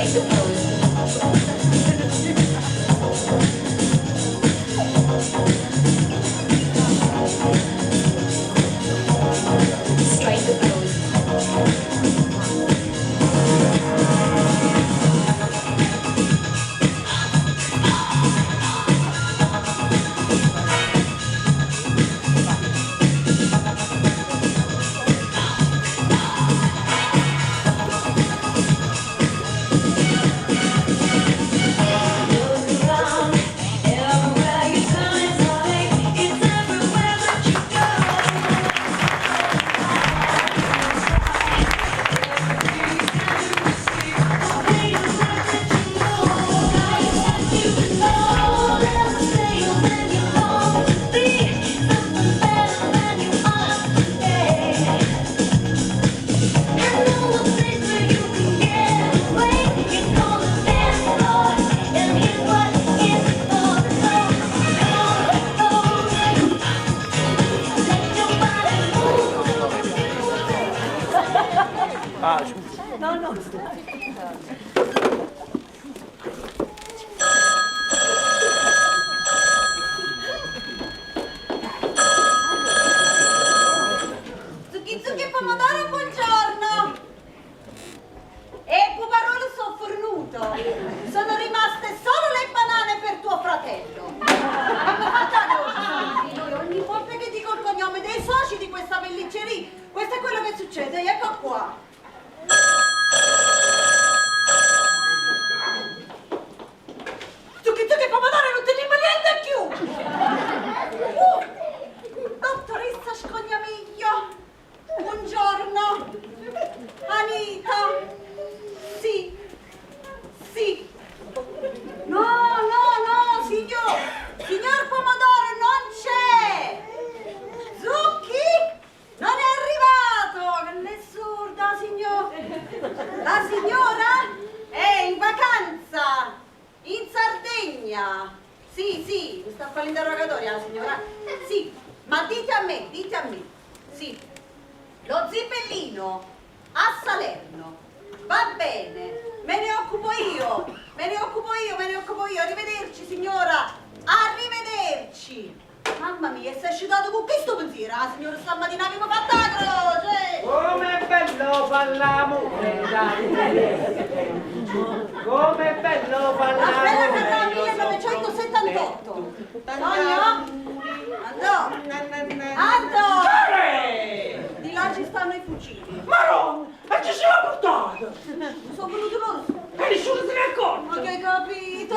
Strike the pose. Strike the pose. Look around, everywhere you turn, it's heartache. It's everywhere that you go. Ah, scusa. No, no. Zucchi zucchi e pomodoro, buongiorno! E puparolo sono fornuto. Sono rimaste solo le banane per tuo fratello. Abbiamo fatto la croce, noi ogni volta che dico il cognome dei soci di questa pellicceria, questo è quello che succede, ecco qua. Zucchi zucchi e pomodoro non teniamo niente più! Dottoressa Scognamiglio, buongiorno. Anita. Sì, sì. No, no, no, signor. Signor Pomodoro non c'è. Zucchi non è arrivato. Che è sorda, signor. La signora è in vacanza in Sardegna. Sì, sì, mi sta a fare l'interrogatorio la signora. Sì, ma dite a me, dite a me. Sì, lo zibellino a Salerno. Va bene, me ne occupo io, me ne occupo io, me ne occupo io. Arrivederci, signora. Arrivederci. Mamma mia, si è asciugato con questo pensiero, la signora stamattina abbiamo fatto la croce. Com'è bello fa l'amore, dai. Com'è bello fa La bella l'amore. Carrà 1978. Sonia? Andò. Andò. Di là ci stanno i fucili. Maronna, ma chi ce l'ha portato? Sono venuti loro. E nessuno se ne è accorto. Ma che hai capito?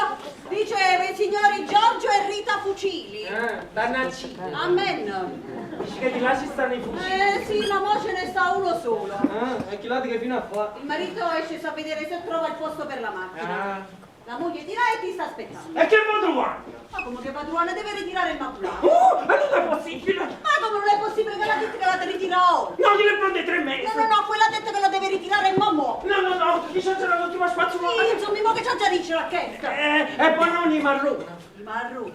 Diceva i signori Giorgio e Rita Fucili. Ah, dannaccina. Amen. Dici che di là ci stanno i fucili. Eh sì, ma mo ce ne sta uno solo. Ah, e chi l'ha che fino a fa? Il marito esce a vedere se trova il posto per la macchina. Ah. La moglie di là e ti sta aspettando. E che va trovando? Ma come che padrone deve ritirare il maculato? Ma non è possibile! Ma come non è possibile che l'ha detto che la deve ritirare ora? No, gliele prende 3 mesi! No, no, no, quella ha detto che la deve ritirare mo mo. No, no, no, dice c'era l'ultima spazio. Sì, insomma, mo che c'ha già dice la chesta. E poi non i marrone. I marrone.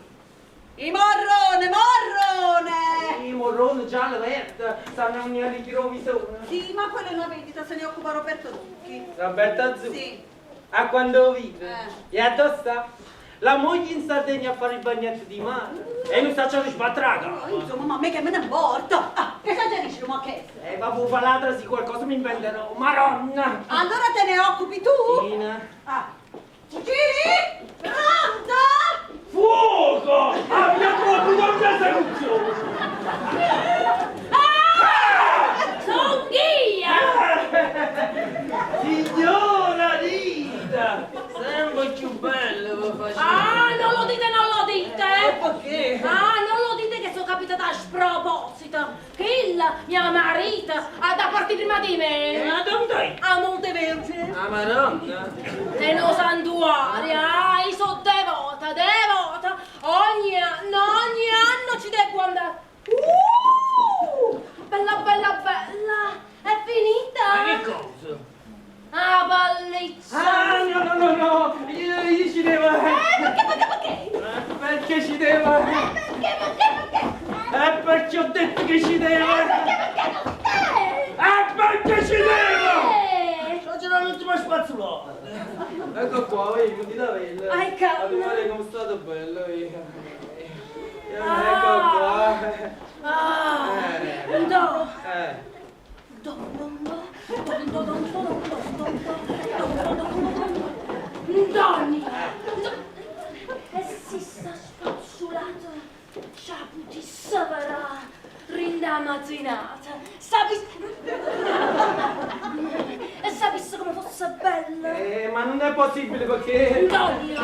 I marrone, marrone! I marrone, giallo, verde, stanno ogni ritiro sono. Sì, ma quella è una vendita, se ne occupa Roberto Zucchi. Roberto Zucchi? Sì. A quando vive? Eh. E a dove sta? La moglie in Sardegna a fare il bagnetto di mare. E non sta c'è sbattraga. Oh, insomma, ma a me che me ne importa? Ah, che c'ha già dice, ma che? Vabbè, fa l'altra, sì, qualcosa mi inventerò. Maronna! Allora te ne occupi tu? Tina. Ah. Fucili? Pronto? Fuoco! Ah, mi ha trovato una soluzione! Songhia! Signora Rita! Sempre più bello vi faccio. Ah, non lo dite, non lo dite! Perché? Ah, non lo dite che sono capitata a sproposito! Che il mia marito ha da partire prima di me! A dove stai? A Montevergine! A Maronna! E no santuario, ah, io sono devota, devota! Ogni anno ci devo andare! Bella, bella, bella! È finita! Ma che cosa? Ah, bellezza! Ah, no, no, no, no! Io ci devo... Perché, perché, perché? Perché ci devo... Perché, perché, perché? Perché ho detto che ci devo... Perché, perché non stai? Perché ci devo! Eh! C'era l'ultima spazzola! spada. Ecco qua, vedi, mettitavella. Ai, calma. Ma guarda come state bello, vedi. Ecco qua. Ah, no. Eh. Don, don, don, don, don, don, don, don, don, don, don, don, don. Donni! E si sta spazzolato, c'ha savarà, rinda mattinata. Sapis... E sapisse come fosse bella. Ma non è possibile perché... Antonio!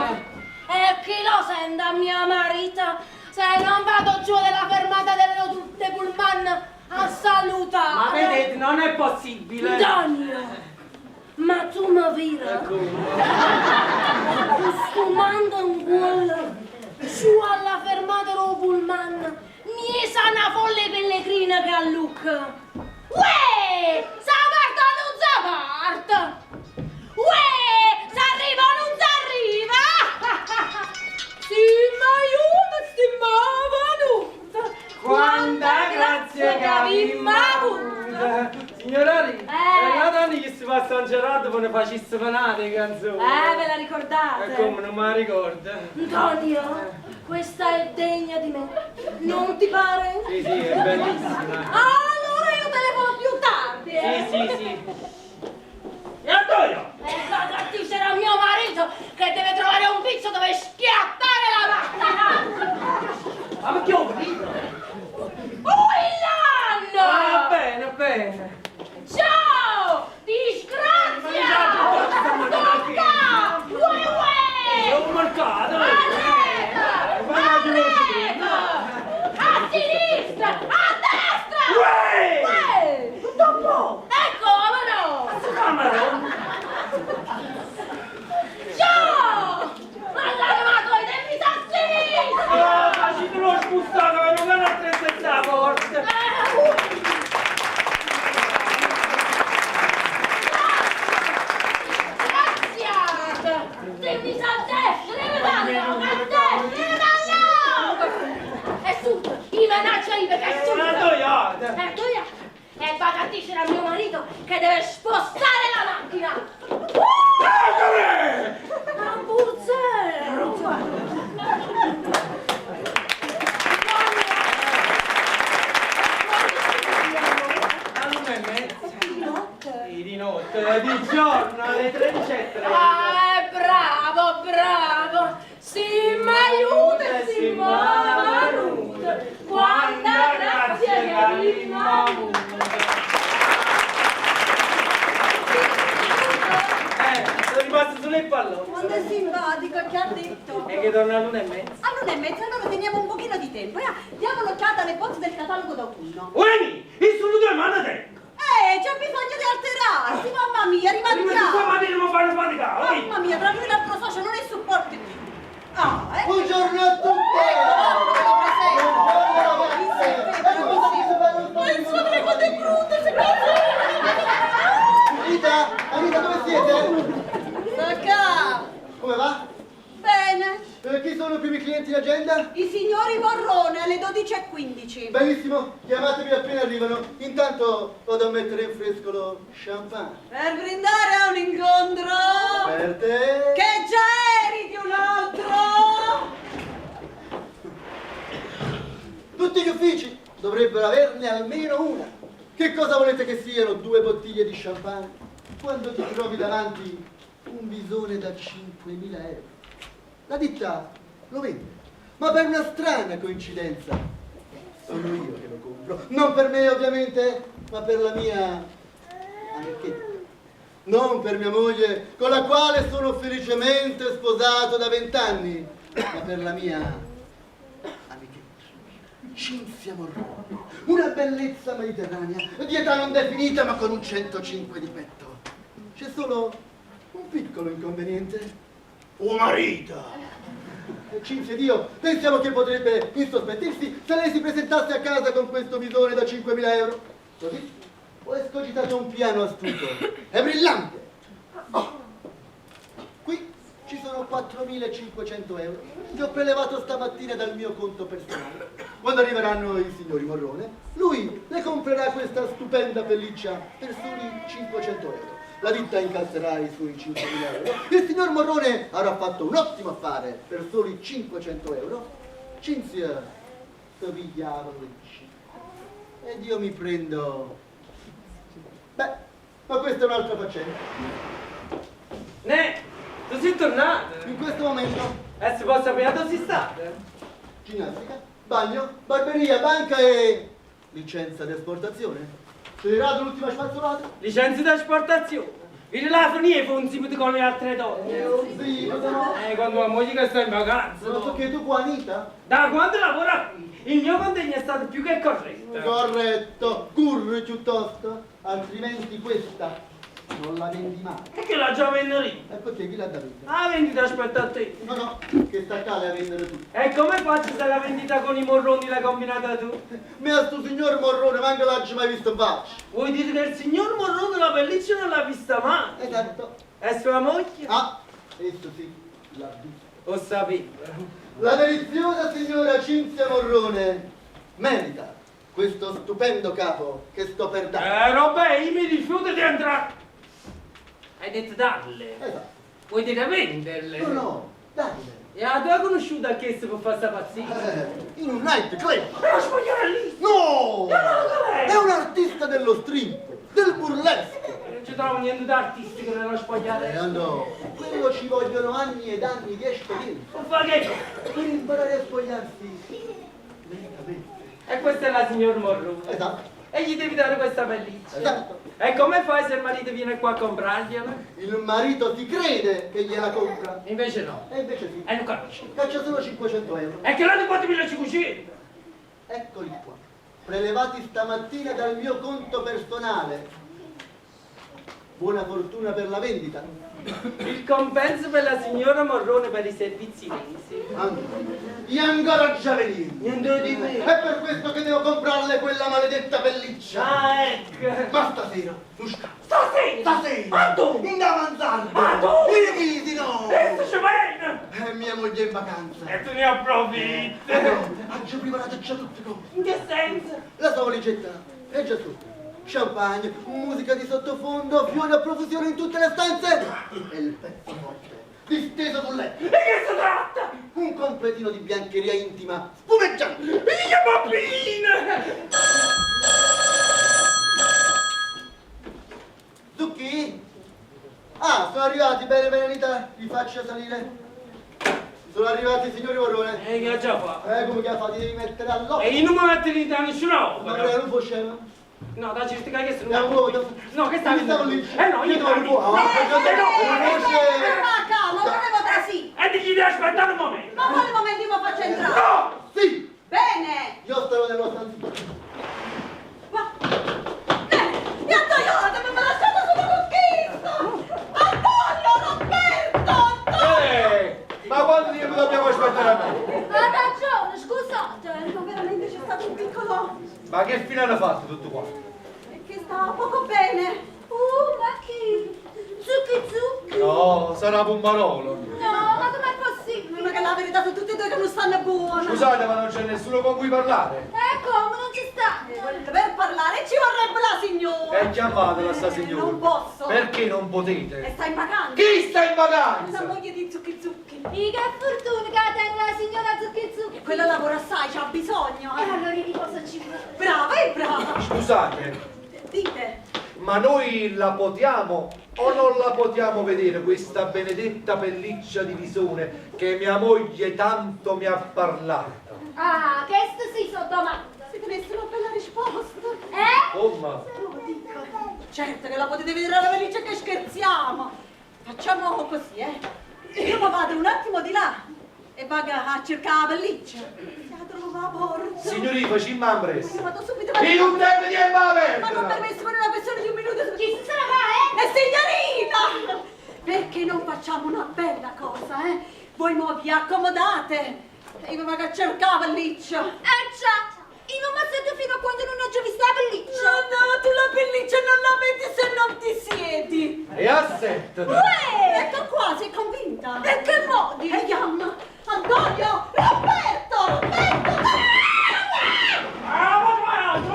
E chi lo sente a mia marita se non vado giù della fermata delle de pullman a salutare? Ma vedete, non è possibile. Antonio! Ma tu mi vedi? Ecco. Costumando un culo su alla fermata del pullman mi sa una folle pellegrina che allucca. Uè! Sa parta o non sa parta? Uè! S'arriva o non s'arriva? Si m'aiuta, si m'ha Quanta grazia che abbiamo avuto! Signora Rita, Eh. la donna che si fa a San Gerardo ne facesse venare canzone. Ve la ricordate? E come non me la ricordo? Antonio, questa è degna di me. Non ti pare? Sì, sì, è bellissima. Allora io telefono più tardi, eh? Sì, sì, sì. E Antonio! E vado a dicere a mio marito che deve trovare un pizzo dove schiattare la macchina! Ma perché ho capito? Oh, l'anno! Ah, bene, bene. Ciao! Disgrazia! Tocca! Uè, uè! È un mercato! A Ma destra! A destra! A sinistra! A destra! Uè! Uè! Tutto un po'! E come no? Camera! Ciao! Allarmato i tempi a sinistra! Ah, facete lo spustato che non è attrezzata la porta! Grazie! Devi a destra, devi darlo! A destra, devi darlo! E su, i minaccia lì perché è su! Ma Antonio! E tu E vado a dicere a mio marito che deve spostare la macchina! Ma burzero! All'una e mezza. Di notte. Sì, di notte, di giorno, alle 13.30. Ah, bravo, bravo! Si m'aiuta e si m'aiuta! Quanta grazia che abbiamo avuto! Sono rimasto sulle pallotte. Quando è simpatico, che ha detto? E che torna all'una e mezza. All'una e mezza, allora teniamo un pochino di tempo, eh? Diamo un'occhiata alle bozze del catalogo d'autunno. Ueni, il solo due mani tengo. C'è bisogno di alterarsi, mamma mia, Prima di rimangiamo. stamattina mi fanno faticare, oi. Mamma mia, tra lui e l'altro socio non è supporti più. Ah, ecco. Buongiorno a tutti! Ecco, lo presento. Buongiorno ragazze! Ecco cosa mi fare un po' Ma di il suo delle cose brutte, se cazzo! Anita, Anita dove siete? Sacca! Come va? Bene. Chi sono i primi clienti in agenda? I signori Morrone alle 12:15. Benissimo, chiamatemi appena arrivano. Intanto vado a mettere in fresco lo champagne. Per brindare a un incontro Per te! che già eri di un altro. Tutti gli uffici dovrebbero averne almeno una. Che cosa volete che siano due bottiglie di champagne quando ti trovi davanti un bisone da 5.000 euro? La ditta lo vende, ma per una strana coincidenza sono io che lo compro. Non per me ovviamente, ma per la mia amichetta. Non per mia moglie, con la quale sono felicemente sposato da 20 anni, ma per la mia amichetta. Cinzia Morrone, una bellezza mediterranea, di età non definita ma con un 105 di petto. C'è solo un piccolo inconveniente. Un marito! Cinzia ed io pensiamo che potrebbe insospettirsi se lei si presentasse a casa con questo visone da 5.000 euro. Così ho escogitato un piano astuto e brillante. Oh. Qui ci sono 4.500 euro che ho prelevato stamattina dal mio conto personale. Quando arriveranno i signori Morrone, lui le comprerà questa stupenda pelliccia per soli 500 euro. La ditta incasserà i suoi 5.000 euro. Il signor Morrone avrà fatto un ottimo affare per soli 500 euro. Cinzia si pigliava le Ed io mi prendo... Beh, ma questa è un'altra faccenda. Ne, tu sei tornato? In questo momento... E si può sapere dove sei stato? Ginnastica, bagno, barberia, banca e... licenza d'esportazione. Ci dato l'ultima spazzolata? Licenza d'esportazione? Vedi la fonia e fa un zippo con le altre donne. Un zippo, no? Quando la moglie che sta in vacanza. Non so che tu qua, Anita? Da quando lavora qui, il mio contegno è stato più che corretto. Corretto, curri piuttosto, altrimenti questa non la vendi mai. E che la già venduta io? E perché chi l'ha da vendere? La vendita aspetta a te. No, no, che sta qua la vendere tu. E come faccio se la vendita con i morroni l'hai combinata tu? Ma a sto signor Morrone manco l'ha mai visto in faccia. Vuoi dire che il signor Morrone la pelliccia non l'ha vista mai? Esatto. E sua moglie? Ah, questo sì, l'ha vista. Ho saputo. La deliziosa signora Cinzia Morrone merita questo stupendo capo che sto per dare. Robè, io mi rifiuto di entrare. Hai detto darle? Esatto. Vuoi dire venderle? No, no, darle. E la tua conosciuta che si può fare sta pazzia? In un night club. È uno spogliarellista! No! No, no, È un artista dello strip, del burlesque. Non ci trovo niente d'artistico nello spogliarellista. No, quello ci vogliono anni ed anni di esperienza. Non fa che? Per imparare a spogliarsi lentamente. E questa è la signor Morrone. Esatto. E gli devi dare questa pelliccia. Esatto. E come fai se il marito viene qua a comprargliela? Il marito si crede che gliela compra. Invece no. E invece sì. E non capisce. Caccia solo 500 euro. E che l'ha di 4.500. Eccoli qua. Prelevati stamattina dal mio conto personale. Buona fortuna per la vendita. Il compenso per la signora Morrone per i servizi resi. E ancora Giavelini. Niente di me. È per questo che devo comprarle quella maledetta pelliccia. Ah, ecco. Ma stasera, non scappo. Stasera? Stasera. Ma dove? In avanzardo. Ma dove? In Visino. E ci viene. E mia moglie in vacanza. E tu ne approfitti. No, ho già preparato già tutte cose. In che senso? La sua valigetta è già su. Champagne, musica di sottofondo, fiori a profusione in tutte le stanze e il pezzo forte, disteso sul letto. E che si tratta? Un completino di biancheria intima spumeggiante. Io bambina! Zucchi? Ah, sono arrivati, bene, bene, Anita, li faccia salire. Sono arrivati i signori Morrone. E che ha già fatto? Come che ha fatto? Ti devi mettere all'occhio. E io non mi metto in nessuna Ma opera. non può scemo. No, da certificare che sono... No, No, che stavi Stavo lì. Eh no, io devo no. Ma non volevo trasì. E ti gli devi aspettare un momento. Ma quale momento io mi faccio entrare? No! Sì! Bene! Io starò nello stanzino. Ma... Mi Antonio, mi ha lasciato solo con Cristo! Antonio, Roberto! Antonio! Ma quanto tempo dobbiamo aspettare a me? Ha ragione, scusate. Ma veramente c'è stato un piccolo... Ma che fine hanno fatto tutto qua? È che stava poco bene. Ma chi? Zucchi zucchi. No, sarà Pummarolo. No, ma com'è possibile? Ma che la verità sono tutti e due che non stanno buoni. Scusate, ma non c'è nessuno con cui parlare. Come non ci sta? Per parlare ci vorrebbe la signora. E chiamatela sta signora. Non posso. Perché non potete? E sta in vacanza. Chi sta in vacanza? La moglie di Zucchi Zucchi. E che fortuna che tengo la signora Zucchi Zucchi. Quella lavora assai, c'ha bisogno. E allora di cosa ci vuole? Brava, è brava. Scusate. Dite. Ma noi la potiamo o non la potiamo vedere questa benedetta pelliccia di visone che mia moglie tanto mi ha parlato? Ah, questa sì sono domande. Se tenesse una bella risposta. Eh? Oh, ma... Lo dico. Certo che la potete vedere alla pelliccia che scherziamo. Facciamo così, eh. Io mi vado un attimo di là e vado a cercare la pelliccia. Se la trovo a porta. Signori, facciamo in presto. Io vado subito. In un tempo di aperta! Ma non permesso per una questione di un minuto. Chi si sarà, eh? E signorina! Perché non facciamo una bella cosa, eh? Voi mo vi accomodate. E io vado a cercare la pelliccia. Eh già, io non mi sento fino a quando non ho già visto la pelliccia. No, no, tu la pelliccia non la metti se non ti siedi. E assettati. Uè! Ecco qua, sei convinta? E che modi? E chiama Antonio! Roberto! Roberto! Ah, ma no, non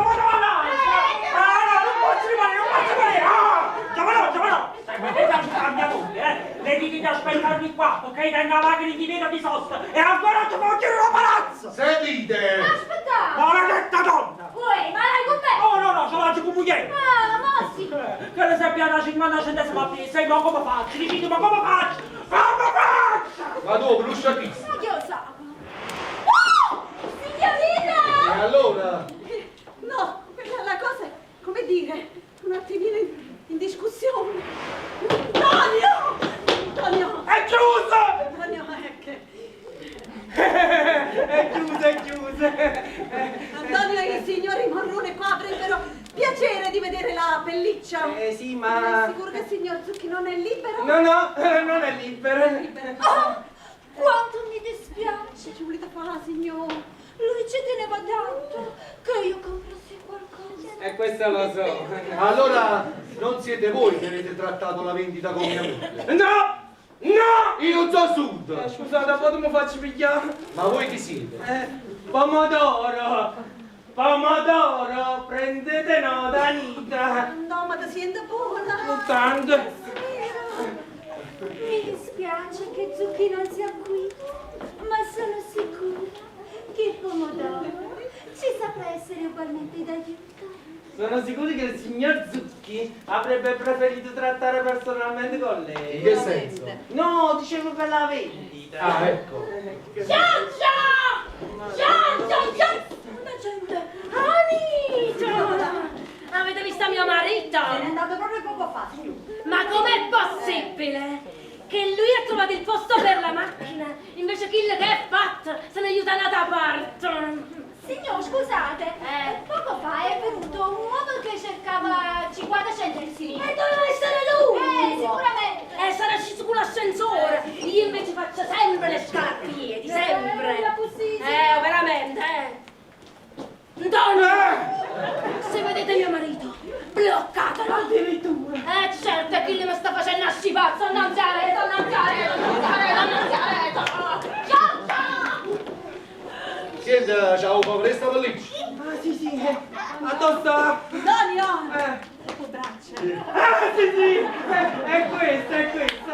posso rimanere, non posso rimanere! Ah! Chiamalo, chiamalo! Venite ad aspettarmi qua, perché tengo la macchina in divieto di sosta e ancora non ci può girare il palazzo! Sentite! Aspetta! Maledetta donna! Uè, ma l'hai con me? No, no, no, ce l'ho con moglie! Ah, ma sì! Che ne sappia da 50 centesimi a piede, ma come faccio? Dicite, ma come faccio? Come faccio? Ma tu, conosci chi? Ma che lo sa? Oh! Signorina! E allora? No, quella la cosa è, come dire, un attimino in discussione. Antonio! Antonio! È chiusa! Antonio, è che... È chiusa, è chiusa. Antonio e i signori Morrone qua avrebbero piacere di vedere la pelliccia. Eh sì, ma... È sicuro che il signor Zucchi non è libero? No, no, non è libero. Libero. Oh, quanto mi dispiace! Ci volete fare, signor? Lui ci teneva tanto che io comprassi qualcosa. E questo lo so. Allora non siete voi che avete trattato la vendita con mia moglie. No! No! Io non so sud! Scusate, a volte mi faccio pigliare. Ma voi chi siete? Pomodoro! Pomodoro! Prendete nota, Anita! No, ma ti sento buona. Non tanto. Mi dispiace che Zucchi non sia qui, ma sono sicura che il pomodoro ci saprà essere ugualmente d'aiuto. Sono sicuro che il signor Zucchi avrebbe preferito trattare personalmente con lei. In che senso? No, dicevo per la vendita. Ah, ecco. Giorgia! Giorgia! Giorgia! La gente! Anita! Avete visto mio marito? Se n'è andato proprio poco fa. Ma com'è possibile che lui ha trovato il posto per la macchina, invece chi che è fatto se ne aiuta da parte? Signor, scusate, poco fa è venuto un uomo che cercava 50 centesimi. E doveva essere lui! Sicuramente. Sarà sceso con l'ascensore! Io invece faccio sempre le scarpe, di sempre! La così, sì. Veramente, eh! Antonio! Se vedete mio marito, bloccatelo! Addirittura! Certo, chi mi sta facendo a scipazzo, non c'è, non c'è, non c'è, non c'è! Giorgia! Senta, ciao, poveresta pelliccia. Ah, sì, sì, addosso! Antonio! Pobraccia. Ah, sì, sì! È questa, è questa!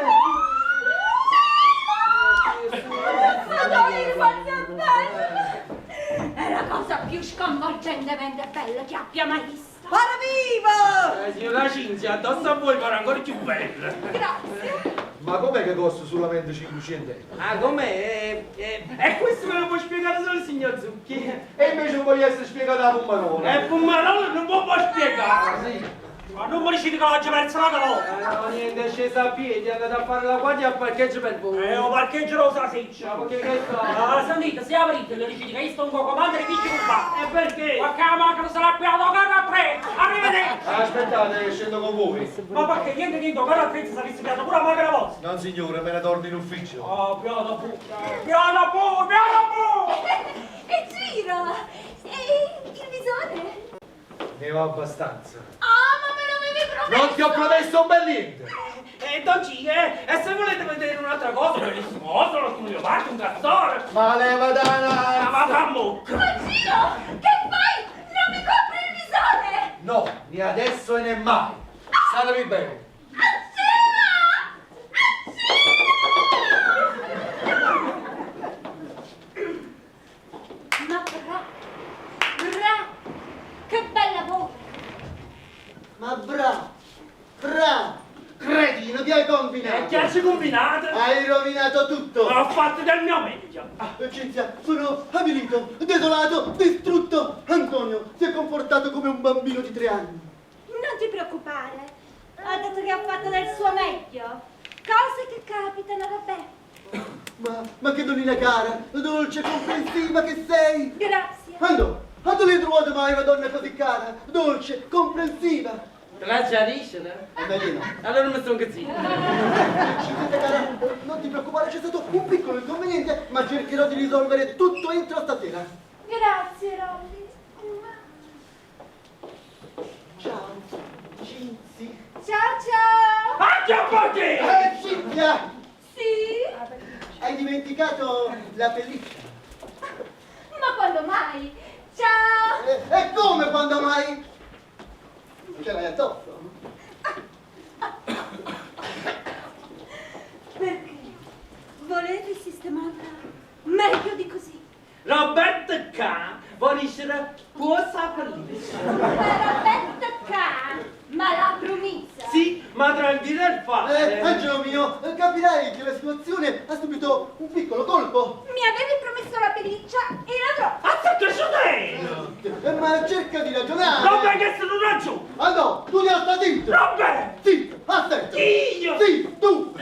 Madonna, quanto è bello! È la cosa più sconvolgentemente bella che abbia mai visto! Para vivo! Signora Cinzia, addosso a voi pare ancora più bella! Grazie. Ma com'è che costa solamente 500 euro? Ah, com'è? E questo me lo può spiegare solo il signor Zucchi. E invece non voglio essere spiegato la Pummarola. E Pummarola non può spiegare! Sì. Ma non mi dicete che l'ho già persa la volta! No, niente, è scesa a piedi, è andata a fare la guardia al parcheggio per voi. O parcheggio lo sa seccia! Ma perché che so? Ah, sentite, se aprite, le dicete che io sto un po' comando e vigili qua! E perché? Perché la macchina sarà qui alla carro a tre! Arrivederci! Aspettate, che scendo con voi. Ma perché niente, niente, carro a tre si sarà piato pure la macchina vostra! No, signore, me ne torno in ufficio. Oh, piano pure! Piano pure, piano pure! E giro! E il visone? Ne ho abbastanza. Ah, ma me l'avevi promesso! Non ti ho promesso un bel niente! Don G, e se volete vedere un'altra cosa, bellissimo, lo studio parte, un trattore! Ma leva da Ma va a mucca! Ma Giro, che fai? Non mi compri il visone! No, né adesso e né mai! Statevi bene! Accena! Accena! Ma bra, bra, che bella voce! Ma bravo, bravo, cretino, ti hai combinato. E che ci combinate? Hai rovinato tutto. Ho fatto del mio meglio! Cinzia, sono avvilito, desolato, distrutto. Antonio si è comportato come un bambino di 3 anni. Non ti preoccupare, ha detto che ha fatto del suo meglio. Cose che capitano, vabbè. Ma che donnina cara, dolce, comprensiva che sei. Grazie. Andò, ma dove hai trovato mai una donna così cara, dolce, comprensiva? Te la già dice, no? È meglio no. Allora mi sono zitto. Cinzia cara, non ti preoccupare, c'è stato un piccolo inconveniente, ma cercherò di risolvere tutto entro stasera. Grazie, Rolly. Ciao, Cinzi. Ciao, ciao. Anche a perché? Cinzia! Sì? Hai dimenticato la pelliccia. Ma quando mai? Ciao. E come quando mai? Ce l'hai addosso? Per Volevi sistemarla meglio di così. Roberto ccà vò dicere posa 'a pelliccia. Ma Roberto ccà me l'ha promessa. Sì, ma tra il dire e il fare. Angelo mio, capirai che la situazione ha subito un piccolo colpo. Mi avevi promesso la pelliccia e l'avrò. Aspetta, scemo! Ma cerca di ragionare. Vabbè che sono ragione! Andò, tu devi stare zitto. Vabbè! Zitto, aspetta. Io? Sì, tu.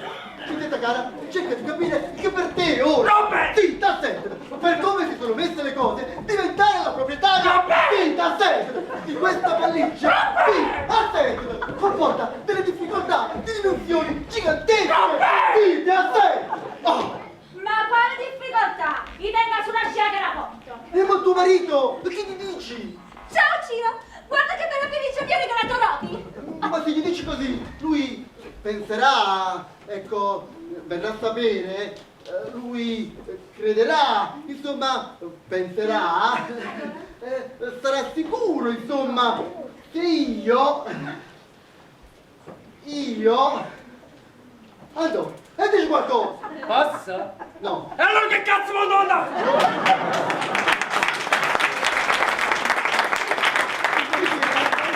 Cinzetta cara, cerca di capire che per te ora. Vabbè! Sì, aspetta. Per come si sono messe le cose, diventare la proprietaria. Vabbè! Sì, aspetta. Di questa pelliccia. Sì, aspetta. Comporta delle difficoltà di dimensioni gigantesche. Vabbè! Sì, ti aspetta. Oh, Ma quale difficoltà? Mi tenga sulla scia che la porto. e ma tuo marito, che gli dici? Ciao Ciro, guarda che bella pelliccia mi ha regalato Roby. Ma se gli dici così, lui penserà, ecco, verrà a sapere, lui crederà, insomma, penserà, sarà sicuro, insomma, che io, Andò, e dici qualcosa? Posso? No. E allora che cazzo vuoi andare?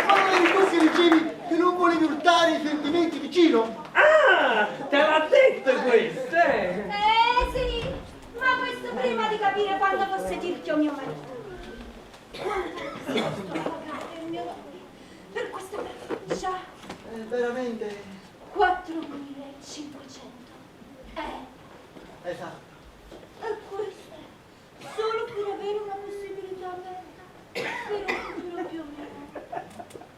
Ma non eri tu che dicevi che non volevi urtare i sentimenti di Ciro? Ah, te l'ha detto questo, eh? Eh sì, ma questo prima di capire quando fosse tirchio mio marito. Quanto è disposto a pagare il mio Roby per questa pelliccia? Veramente? 4.500. Esatto. E questo solo per avere una possibilità aperta per un futuro più o meno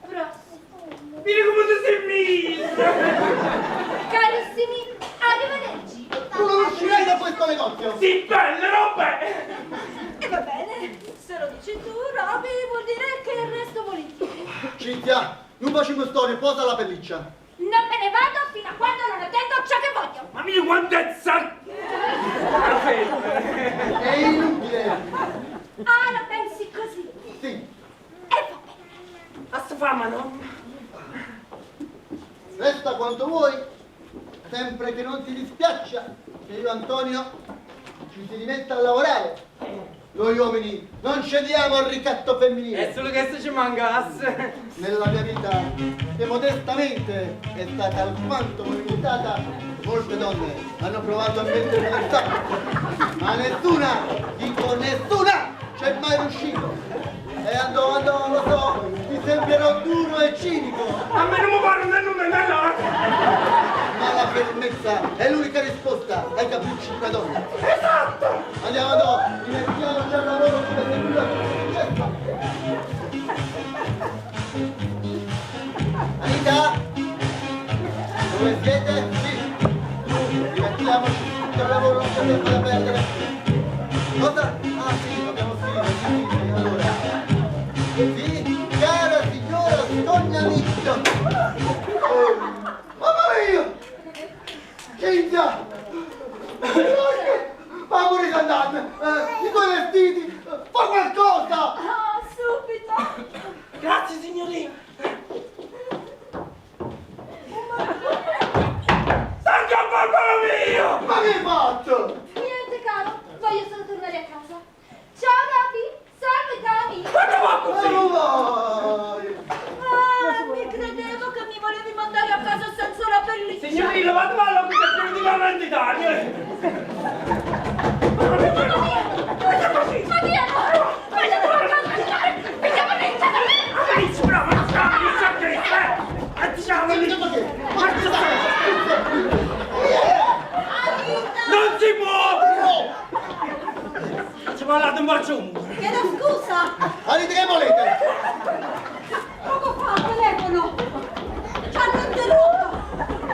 prossimo. Vieni come ti sei messa! Carissimi, arrivederci. Tu non uscirai da questo negozio! Sì, bella roba! E va bene, se lo dici tu, Roby, vuol dire che il resto volentieri. Cinzia, non facciamo storie, posa la pelliccia. Non me ne vado fino a quando non ottengo ciò che voglio. Ma mio quanto è È inutile. Ah, la pensi così? Sì. E va bene. A sta fama, no? Resta quanto vuoi, sempre che non ti dispiaccia che io e Antonio ci si rimetta a lavorare. Noi uomini non cediamo al ricatto femminile. È solo che se ci mancasse. Nella mia vita, che modestamente è stata alquanto movimentata, molte donne hanno provato a mettermi nel sacco, ma nessuna, dico nessuna, c'è mai riuscito. E andò, andò, lo so, mi sembrerò duro e cinico. A me non mi pare né l'uno né l'altro. Ma la fermezza è l'unica risposta ai capricci di una donna. Esatto! Andiamo, andò, rimettiamoci al lavoro come se nulla fosse successo. Anita? Dove siete? Sì. Su, rimettiamoci subito al lavoro, non c'è tempo da perdere. Cosa? Ah sì, dobbiamo scrivere, sì, sì, allora. Sì, cara signora Scognamiglio. Oh, mamma mia! Cinzia! Ma pure andate! I tuoi vestiti! Fa qualcosa! Oh, subito. Grazie signorina! Sangue papà mio! Ma che hai fatto? Niente, caro, voglio solo tornare a casa. Ciao, Roby. Salve, Tony. Quando va così? Ma non vai! Ah, mi credevo che mi volevi mandare a casa senza la pelliccia. Signorina, vado a che prima di parlare in Italia! Ma via, no! Voglio tornare a casa, signore! Vediamo Amici, bravo, Non si può! Ci parlate un bacio un muro. Chiedo scusa! Anita, che volete? Poco fa al telefono! Ci hanno interrotto!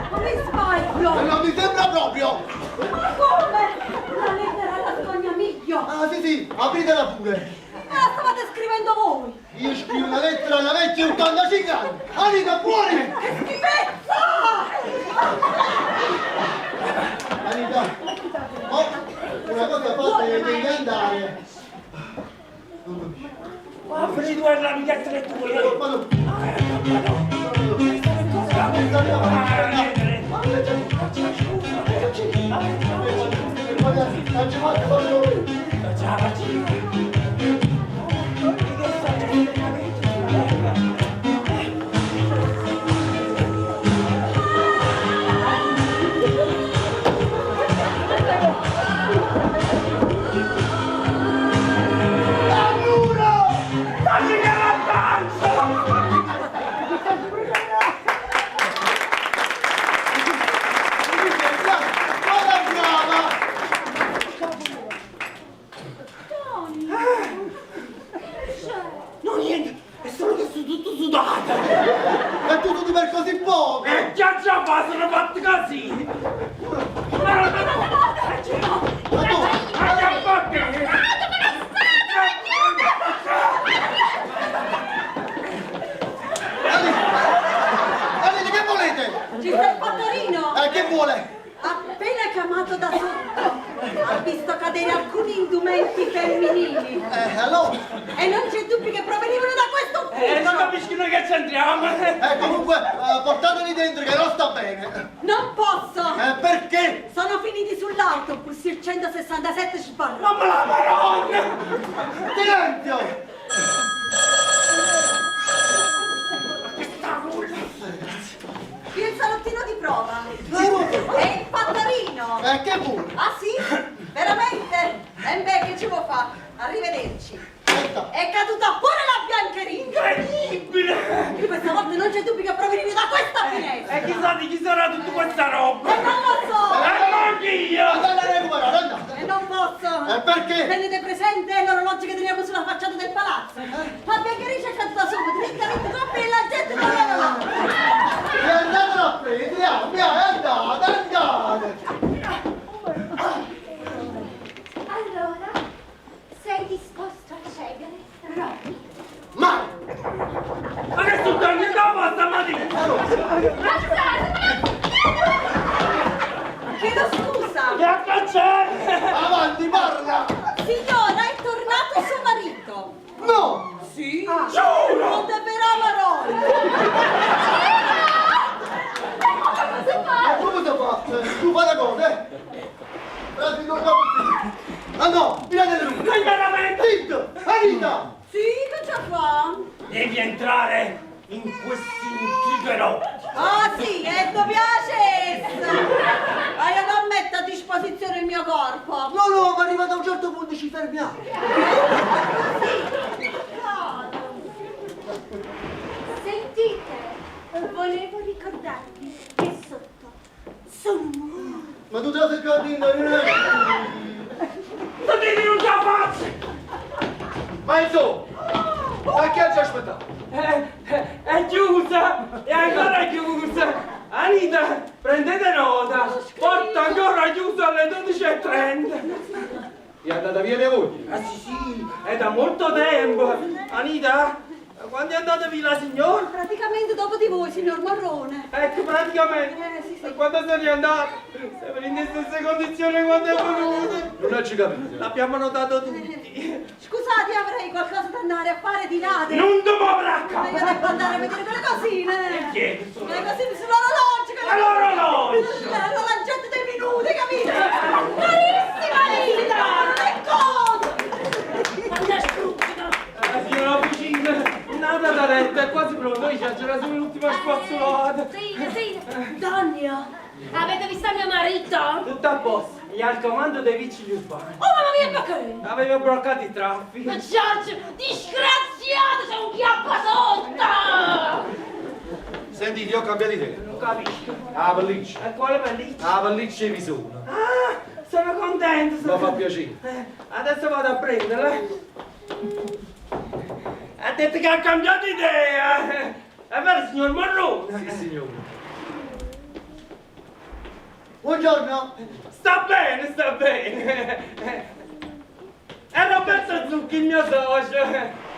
Ma mi sbaglio! Non mi sembra proprio! Ma come? La lettera alla Scognamiglio! Ah sì sì, apritela pure! Me la stavate scrivendo voi! Io scrivo una lettera alla vecchia di 85 anni! Anita, fuori! Che schifezza! Anita, oh, una cosa fatta e devi andare! Ma finito la miglietta che tu volevi. Ma no. Ma Faccio fatto favore. Ciao, faccio. Tagli che la pancia! Guarda brava! Tony! Che c'è? No, niente, è solo che sono tutto sudato. È tutto di per così poco! E già già fa, sono fatto così. Ma non Ma tu! Ma che fatto? Anita, che volete? Ci sta il fattorino? Che vuole? Appena chiamato da sotto, ha visto cadere alcuni indumenti femminili. Allora? E non c'è dubbio che provenivano da questo ufficio. Non capisco noi che c'entriamo. Comunque, portateli dentro che non sta bene. Non posso! Perché? Sono finiti sull'autobus, il 167 sbarra. Ma la madonna! Silenzio! Il salottino di prova. Eh, E il fattorino. Che vuole? Ah sì? Veramente? E beh, che ci può fare? Arrivederci. Aspetta. È caduta pure la biancheria. Incredibile! Questa volta non c'è dubbio che proveniva da questa finestra. E chissà di chi sarà tutta questa roba. E non lo so. E manco io! Andate a recuperare, andate! E non posso. Perché? Tenete presente l'orologio che teniamo sulla facciata del palazzo? La biancheria è caduta sopra, direttamente sopra e la gente non l'orologio. E andatelo a prendere, via, andate, andate! Allora, sei disposto a cedere, Robby? Ma! Ma che succede dopo stamattina? Chiedo scusa. Che c'è? Avanti, parla! Signora, è tornato suo marito. No! Sì? Giuro! Non davvero parole. Ma come si fa? Tu fai la cosa, eh? Prendi il capo. Ah no, tirate lui! Noi veramente! Zitto! Anita! Sì, che c'è fa? Devi entrare in questi intrigherò. Ah sì, e ti piace? Ma io non metto a disposizione il mio corpo. No, no, ma arrivato a un certo punto ci fermiamo. Sentite, volevo ricordarvi che sotto sono morta. Ma tu te la sei scordando, non è... Sentite, non ce la faccio! Ma insomma, ma chi ha già aspettato? È chiusa! È ancora chiusa! Anita, prendete nota! Porta ancora chiusa alle 12:30! È andata via mia moglie? Ah sì sì, è da molto tempo! Anita, quando è andata via la signora? Praticamente dopo di voi, signor Morrone. Ecco, praticamente. Sì, sì. E quando se n'è andata? Sempre in stesse condizioni quando è venuta. Non ci capito. L'abbiamo notato tutti. Scusate, avrei qualcosa da andare a fare di là. Non ti muovere Ma io devo andare a vedere quelle cosine. Che? Quelle cosine sull'orologio. Ma l'orologio! La lancetta dei minuti, capito? Carissima Linda! Che cosa? La signora Puccini, nata da letto, è quasi pronto, c'è c'era solo l'ultima spazzolata. Sì, sì. Donio, avete visto mio marito? Tutto a posto, gli al comando dei vigili urbani. Oh mamma mia, perché? Aveva bloccato i traffici. Ma Giorgio, disgraziato, c'è un chiappa sotto! Senti, io ho cambiato idea. Non capisco. La pelliccia. E quale pelliccia? La pelliccia di visone. Ah, sono contento. Mi fa piacere. Adesso vado a prenderla. Ha detto che ha cambiato idea. È vero, signor Morrone? Sì, signore. Buongiorno. Sta bene, sta bene. È Roberto Zucchi, il mio socio.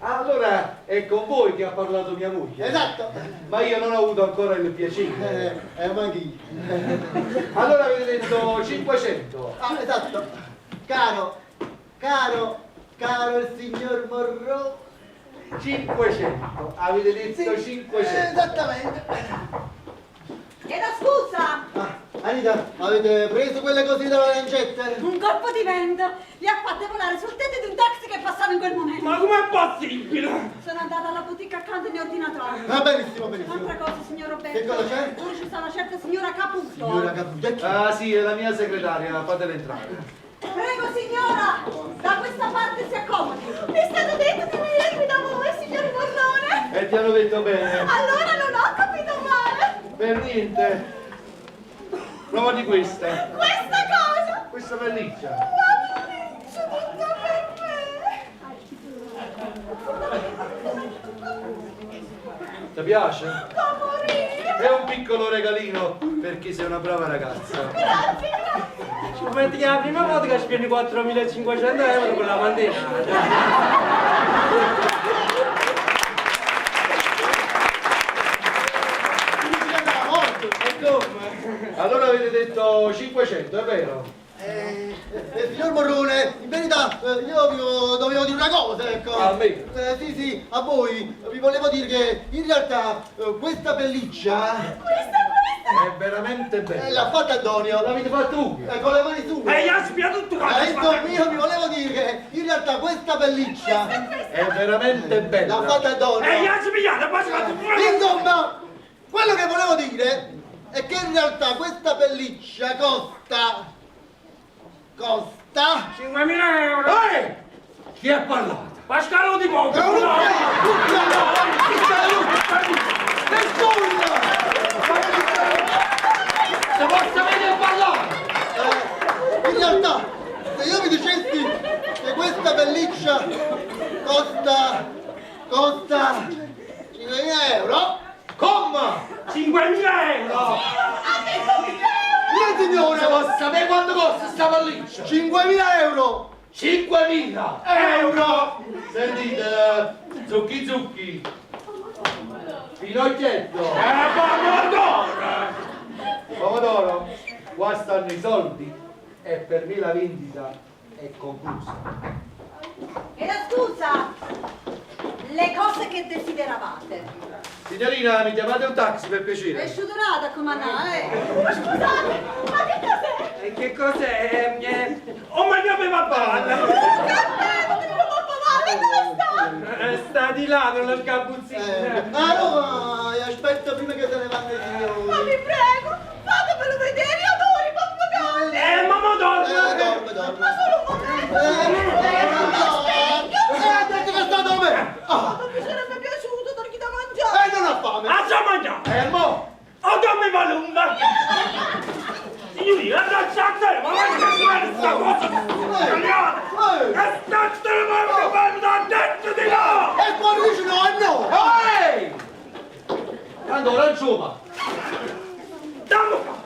Allora è con voi che ha parlato mia moglie. Esatto. Ma io non ho avuto ancora il piacere. Ma anche io. Allora avete detto 500. Ah, esatto. Caro, caro, caro il signor Morrone. 500. Avete detto Sì, 500. Esattamente. Chiedo scusa! Ah, Anita, avete preso quelle cose dalle lancette? Un colpo di vento li ha fatte volare sul tetto di un taxi che passava in quel momento. Ma com'è possibile? Sono andata alla boutique accanto e ne ho ordinato altro. Va benissimo, benissimo. Un'altra cosa, signor Roberto. Che cosa c'è? Ora ci sta una certa signora Caputo. Signora Caputo, è chi? Ah sì, è la mia segretaria, fatela entrare. Prego, signora, da questa parte si accomodi. Mi è stato detto di venire qui da voi, signor Morrone. E ti hanno detto bene. Allora non ho capito male. Per niente. Prova di questa. Questa cosa. Questa pelliccia. La pelliccia tutta per me. Ti piace? Da morire. È un piccolo regalino per chi sei una brava ragazza. Grazie, grazie. Ci metti che è la prima volta che spendi 4.500 euro per la mantina. Significa che era morto. E come? Allora avete detto 500, è vero? Eh, eh, signor Morrone, in verità io vi dovevo dire una cosa, ecco. A me? Sì, sì, a voi. Vi volevo dire che in realtà questa pelliccia Questa, questa. È veramente bella. l'ha fatta Antonio. L'avete fatta voi? Con le mani sue. E gli ha spiato tutto quanto. Insomma, io vi volevo dire che in realtà questa pelliccia È veramente bella. l'ha fatta Antonio. E gli ha spiato, poi si è fatto pure. Insomma, quello che volevo dire è che in realtà questa pelliccia costa. Costa. 5.000 euro. Ehi! Chi ha parlato? Pascalo di poco. È un Nessuno! Se posso venire a parlare! In realtà, se io vi dicessi che questa pelliccia costa. Costa 5.000 euro, Comma! 5.000 euro. mia signora, Se posso sapere quanto costa sta pelliccia? 5.000 euro! 5.000 Euro. Sentite, zucchi zucchi. Finocchietto. Pomodoro. Pomodoro, qua stanno i soldi e per me la vendita è conclusa. E la scusa, le cose che desideravate. Signorina, mi chiamate un taxi per È piacere? sciudorata come eh. Ma scusate, ma che cos'è? E che cos'è? Oh, ma io avevo palla. Un caffè, non pappagallo, dove sta? Sta di là nello sgabuzzino. Ah no, ma aspetto prima che se ne vanno i signori. Ma vi prego, fatemelo vedere, io adoro i pappagalli. Mamma dorme. Dorme, dorme. Ma solo un momento. No. Ha detto che sta dove? Ah, Ma mi sarebbe piaciuto dargli da mangiare. non ha fame. Ah, già mangiato. E mo? Oh, dammi palumba. Signorina, lasciate, ma guarda che sta cosa. Italiana. E statene ma che bello da detto di là. E quando dice no, è no. Ehi! Tanto ragiona. Dammi qua.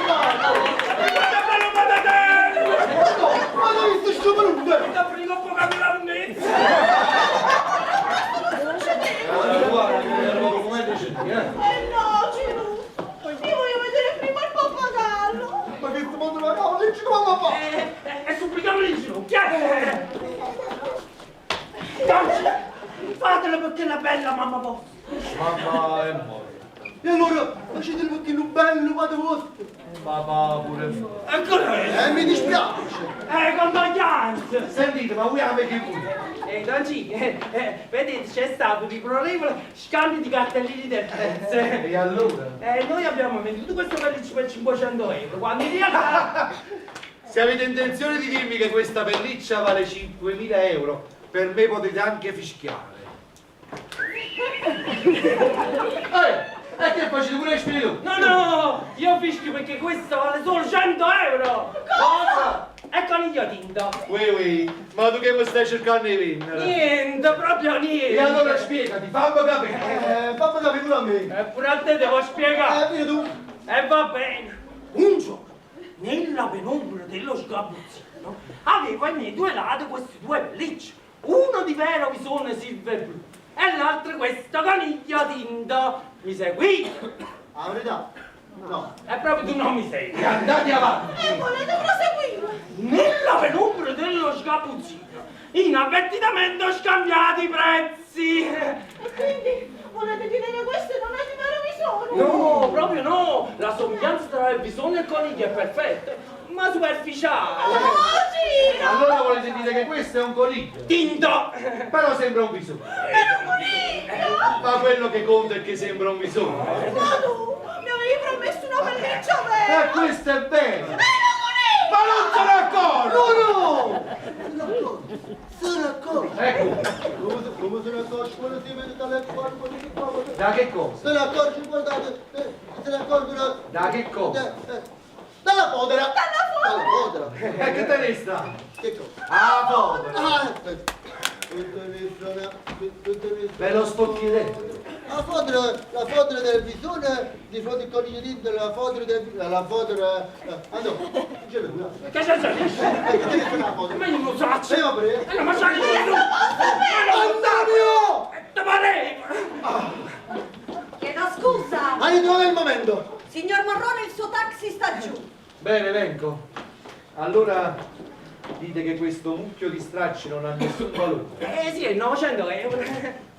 Guarda bello patate. Ma dove stai sciopero? Da prima poco la lunezza. Allora, guarda, mi ero come dice eh? Eh no, Ciruzzo, io voglio vedere prima il pappagallo. Ma che mondo la cavolo, dici come papà? E supplichiamo in ginocchio. Fatelo perché è la bella mamma vostra. Mamma è morta. E allora facete perché è bello, vado vostro. Papà pure è morto. Ancora. Mi dispiace. Condoglianze. Sentite, ma voi avete che voi? Don G, vedete, c'è stato un riprovevole scambio di cartellini del prezzo. E allora? Noi abbiamo venduto questo pelliccia per 500 euro, quando in realtà... Se avete intenzione di dirmi che questa pelliccia vale 5.000 euro, per me potete anche fischiare. Ehi, e che facete pure il spirito? No, no, io fischio perché questa vale solo 100 euro! Cosa? E coniglio tinto. Ui ui, ma tu che mi stai cercando di vendere? Niente, proprio niente. E allora spiegati, fammi capire. Fammi capire pure a me. E pure a te devo spiegare. Vedi tu. E va bene. Un giorno, nella penombra dello sgabuzzino, avevo ai miei due lati questi due pellicce. Uno di vero visone silver blu e l'altro questa caniglia tinta. Mi seguite? La verità? No. E proprio tu non mi segui. E andate avanti. E volete proseguire? Nella penombra dello sgabuzzino, inavvertitamente ho scambiato i prezzi. E quindi Volete dire che questo non è di vero visone? No, proprio no! La somiglianza tra il bisogno e il coniglio è perfetta, ma superficiale! Oh, Ciro! Allora volete dire che questo è un coniglio? Tinto! Però sembra un visone. Era un coniglio! Ma quello che conta è che sembra un visone. Ma tu mi avevi promesso una pelliccia vera! E questo è vero! Era un coniglio! Ma non se ne accorge! No, no! Sono accorto! Sono accorto! Ecco, Come se, come se ne accorge quando si vede dalle qua, di qua, da che cosa? Se ne accorge, guardate, se ne accorge Da che cosa? Dalla fodera! Dalla fodera! Dalla fodera! E che te ne sta? Che cosa? Ah, fodera! Ah, aspetta. Tutto il tutto il Ve lo sto chiedendo. La fodera, la fodera del bisone di fronte al coniglio dentro, la fodera del la fodera. Ah no, c'è lui, no. Che c'è? Eh, che te ne la fodera? Ma io non lo so! Eh, va bene. Eh, no, ma c'è il Antonio! Te pareva! Chiedo scusa! Hai trovato il momento! Signor Morrone, il suo taxi sta giù. Bene, vengo. Allora dite che questo mucchio di stracci non ha nessun valore. Eh sì, è 900 euro!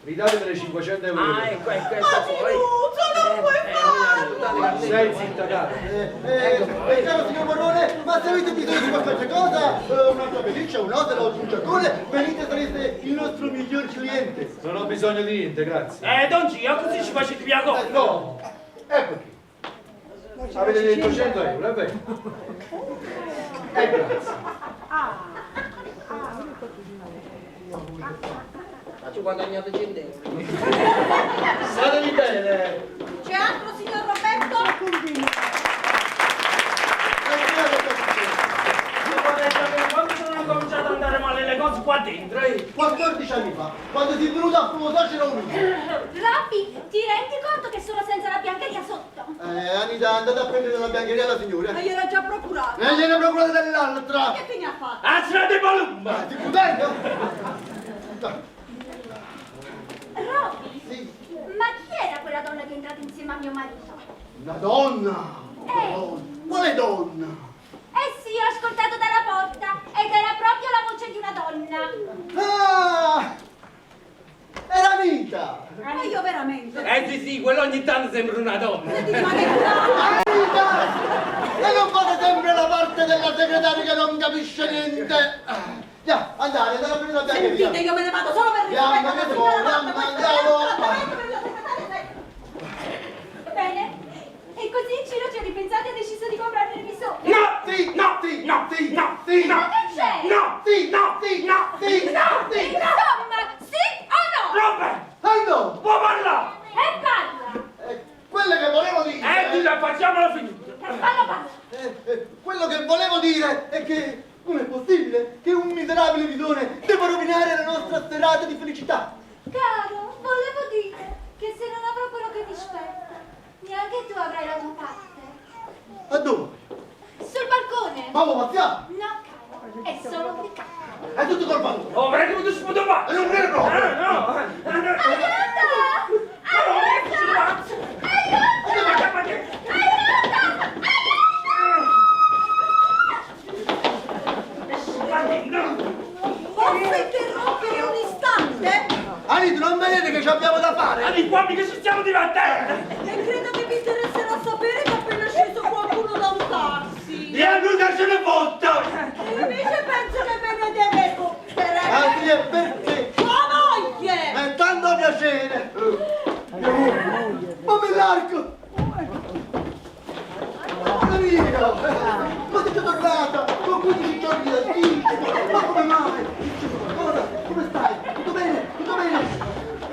Ridatemi le 500 euro. Ah, ecco, ecco, ecco. Ma Ciruzzo, non puoi farlo! Sei zitta, cara. Caro signor Morrone, ma se avete bisogno di qualche cosa, un'altra pelliccia, un oselo, un giacone, venite, sarete il nostro miglior cliente. Non ho bisogno di niente, grazie. Don Gio, così ci facete via cosa? No, ecco qui. Avete detto 100 euro, è vero? E grazie. Ma ci ho guadagnato 100 euro. Statevi bene. C'è altro, signor Roberto? Io vorrei sapere quando sono cominciato ad andare male le cose qua dentro, eh. 14 anni fa, quando si è venuto a Fumosa c'era un Robby, ti rendi conto che sono senza la biancheria sotto? Anita, andate a prendere la biancheria alla signora. Ma gliel'ho già procurata. E gliene procurate dell'altra. Che fine ha fatto? Ah, c'era dei palumba! Ma ti pudendo? Robby, Sì, ma chi era quella donna che è entrata insieme a mio marito? una donna. Una donna. Quale donna? Eh sì, ho ascoltato dalla porta ed era proprio la voce di una donna. Ah! Era Anita! Ma io veramente. Eh sì, sì, quello ogni tanto sembra una donna. Senti, ma che bravo! Anita! E non fate sempre la parte della segretaria che non capisce niente! Ya, andate, andate a prendere la biancheria. Sentite, io me ne vado solo per Andiamo, rispetto alla andiamo, signora Marta, andiamo, questo è andiamo. un trattamento per la segretaria. Bene, e così Ciro ci ha ripensato e ha deciso di comprare il visore. No! Sì, No! sì, No! sì, No! sì. No! Ma che c'è? No! Sì, No! sì, No! sì, No! sì. Insomma, sì o no? Robert! Ah no! Può parlare! E parla! Quello che volevo dire... Dilla, facciamola finita! E parla, parla! Quello che volevo dire è che non è possibile che un miserabile visone debba rovinare la nostra serata di felicità. Caro, volevo dire che se non avrò quello che ti spetta, neanche tu avrai la tua parte. A dove? Sul balcone! Ma lo passiamo? No, caro, è solo un ricatto. È tutto colpa tua. Oh, ma come ti sputo qua? E non credo proprio. Ah, no! Ah, no! Aiuto! Ma no, Aiuto! Ma che- Ma che- no! Posso interrompere un istante? Anita, non vedete che ci abbiamo da fare? Anni qua mica ci stiamo divertendo! E credo che vi interesserà sapere che è appena sceso qualcuno da un taxi. E a lui che se ne fotta! E invece penso che me ne deve fottere. Anzi, è perché? Tua moglie! È tanto piacere. Ma me l'arco! Amore mio! Ma sei già tornata! Con 15 giorni di anticipo! Ma come mai? C'è qualcosa? Come stai? Tutto bene? Tutto bene?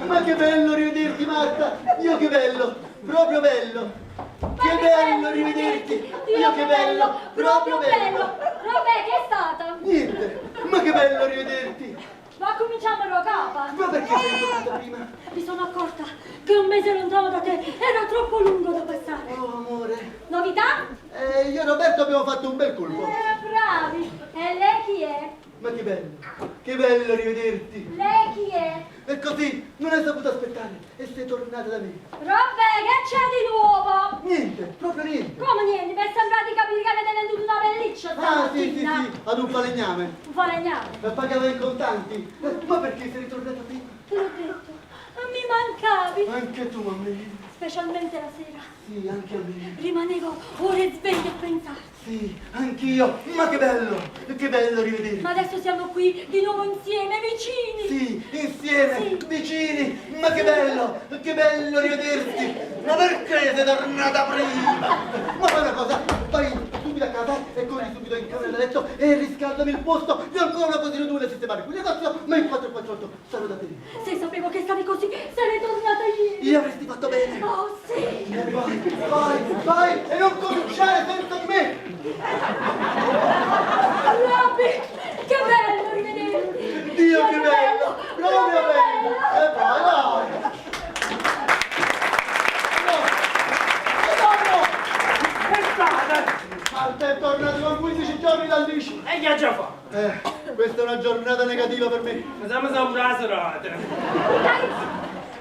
Ma che bello rivederti Marta! Io che bello! Proprio bello! Che bello rivederti! Io che bello! Proprio bello! Robè, che è stato? Niente! Ma che bello rivederti! Ma cominciamo da capo. Ma perché sei tornata prima? Mi sono accorta che un mese lontano da te era troppo lungo da passare. Oh amore! Novità? Io e Roberto abbiamo fatto un bel colpo! Bravi. E lei chi è? Ma che bello! Che bello rivederti! Lei chi è? E così non hai saputo aspettare e sei tornata da me. Robè, che c'è di nuovo? Niente, proprio niente. Come niente? Mi è sembrato di capire che avete venduto una pelliccia Ah, sì, sì, stamattina. sì, ad un falegname. Un falegname. La pagava in contanti. Ma perché sei ritornata prima? Te l'ho detto. Mi mancavi. Anche tu a me. Specialmente la sera. Sì, anche a me. Rimanevo ore sveglia a pensarti. Sì, anch'io. Ma che bello, che bello rivederti. Ma adesso siamo qui di nuovo insieme, vicini. Sì, insieme, Sì. vicini. Ma che bello, che bello rivederti. Ma perché sei tornata prima? Ma fai una cosa, vai subito a casa e corri subito in camera da letto e riscaldami il posto. Io ho ancora una cosina o due da sistemare qui in negozio, ma in 4 e 48 sarò da te. Se sapevo che stavi così, sarei tornata ieri. Io avresti fatto bene. Oh, sì. Vai, vai, vai e non cominciare senza di me! Robby, che bello rivederti. Dio che bello! Proprio bello! E vai, vai! No! No! Che state? Marta è tornata con 15 giorni dal 10. E che ha già fatto? Questa è una giornata negativa per me. Ma siamo sempre la serata. Dai,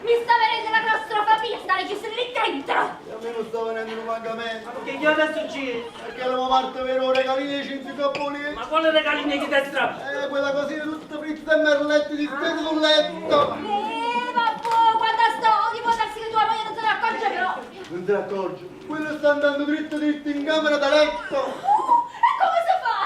mi sta venendo la claustrofobia, sta registrando lì dentro. E a me non sta venendo un mancamento. Ma perché che adesso successo? Perché avevo fatto avere un regalino di cinzio capolini. Ma quale regalino che ti strappa? Quella cosina tutta frizza e merletti distesa sul letto. Vabbè, quando sto, ti può darsi che tua moglie non se ne accorge però. Non se ne accorge. Quello sta andando dritto dritto in camera da letto. E come si fa?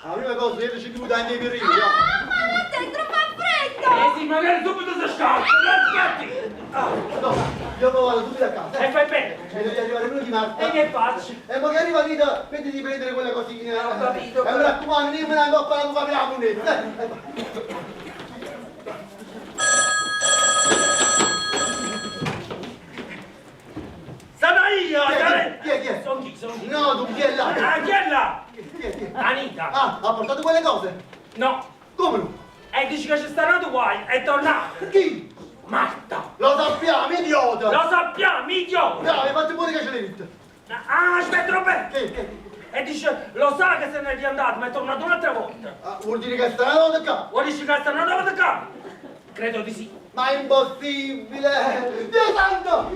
La prima cosa, io ci chiudo anche i pirini. Ah, ma là dentro fa freddo! Eh sì, magari subito si scappa, aspetti! Ah, No, io mo vado subito a casa. e fai bene! E devi arrivare prima di Marta. E che faccio? E magari Vanita, vedi di prendere quella cosina. Ho capito. E mi raccomando, non me la coppa la tua la moneta. Sono io! Chi è? Sono... Chi è? Chi è? Sono chi? Sono chi? No, tu chi è là? Ah, chi è là? Chi è? Chi è? Anita! Ah, ha portato quelle cose? No! Come no? E dici che ci stanno due guai, è tornata! Chi? Marta! Lo sappiamo, idiota! Lo sappiamo, idiota! Bravo, hai fatto pure che ce l'hai detto. Ah, aspetta, Roberto! Che? Che? E dice, lo sa che se n'è riandato, ma è tornato un'altra volta. Ah, vuol dire che sta una volta qua? Vuoi dici che sta una volta qua? Credo di sì. Ma è impossibile! Dio santo!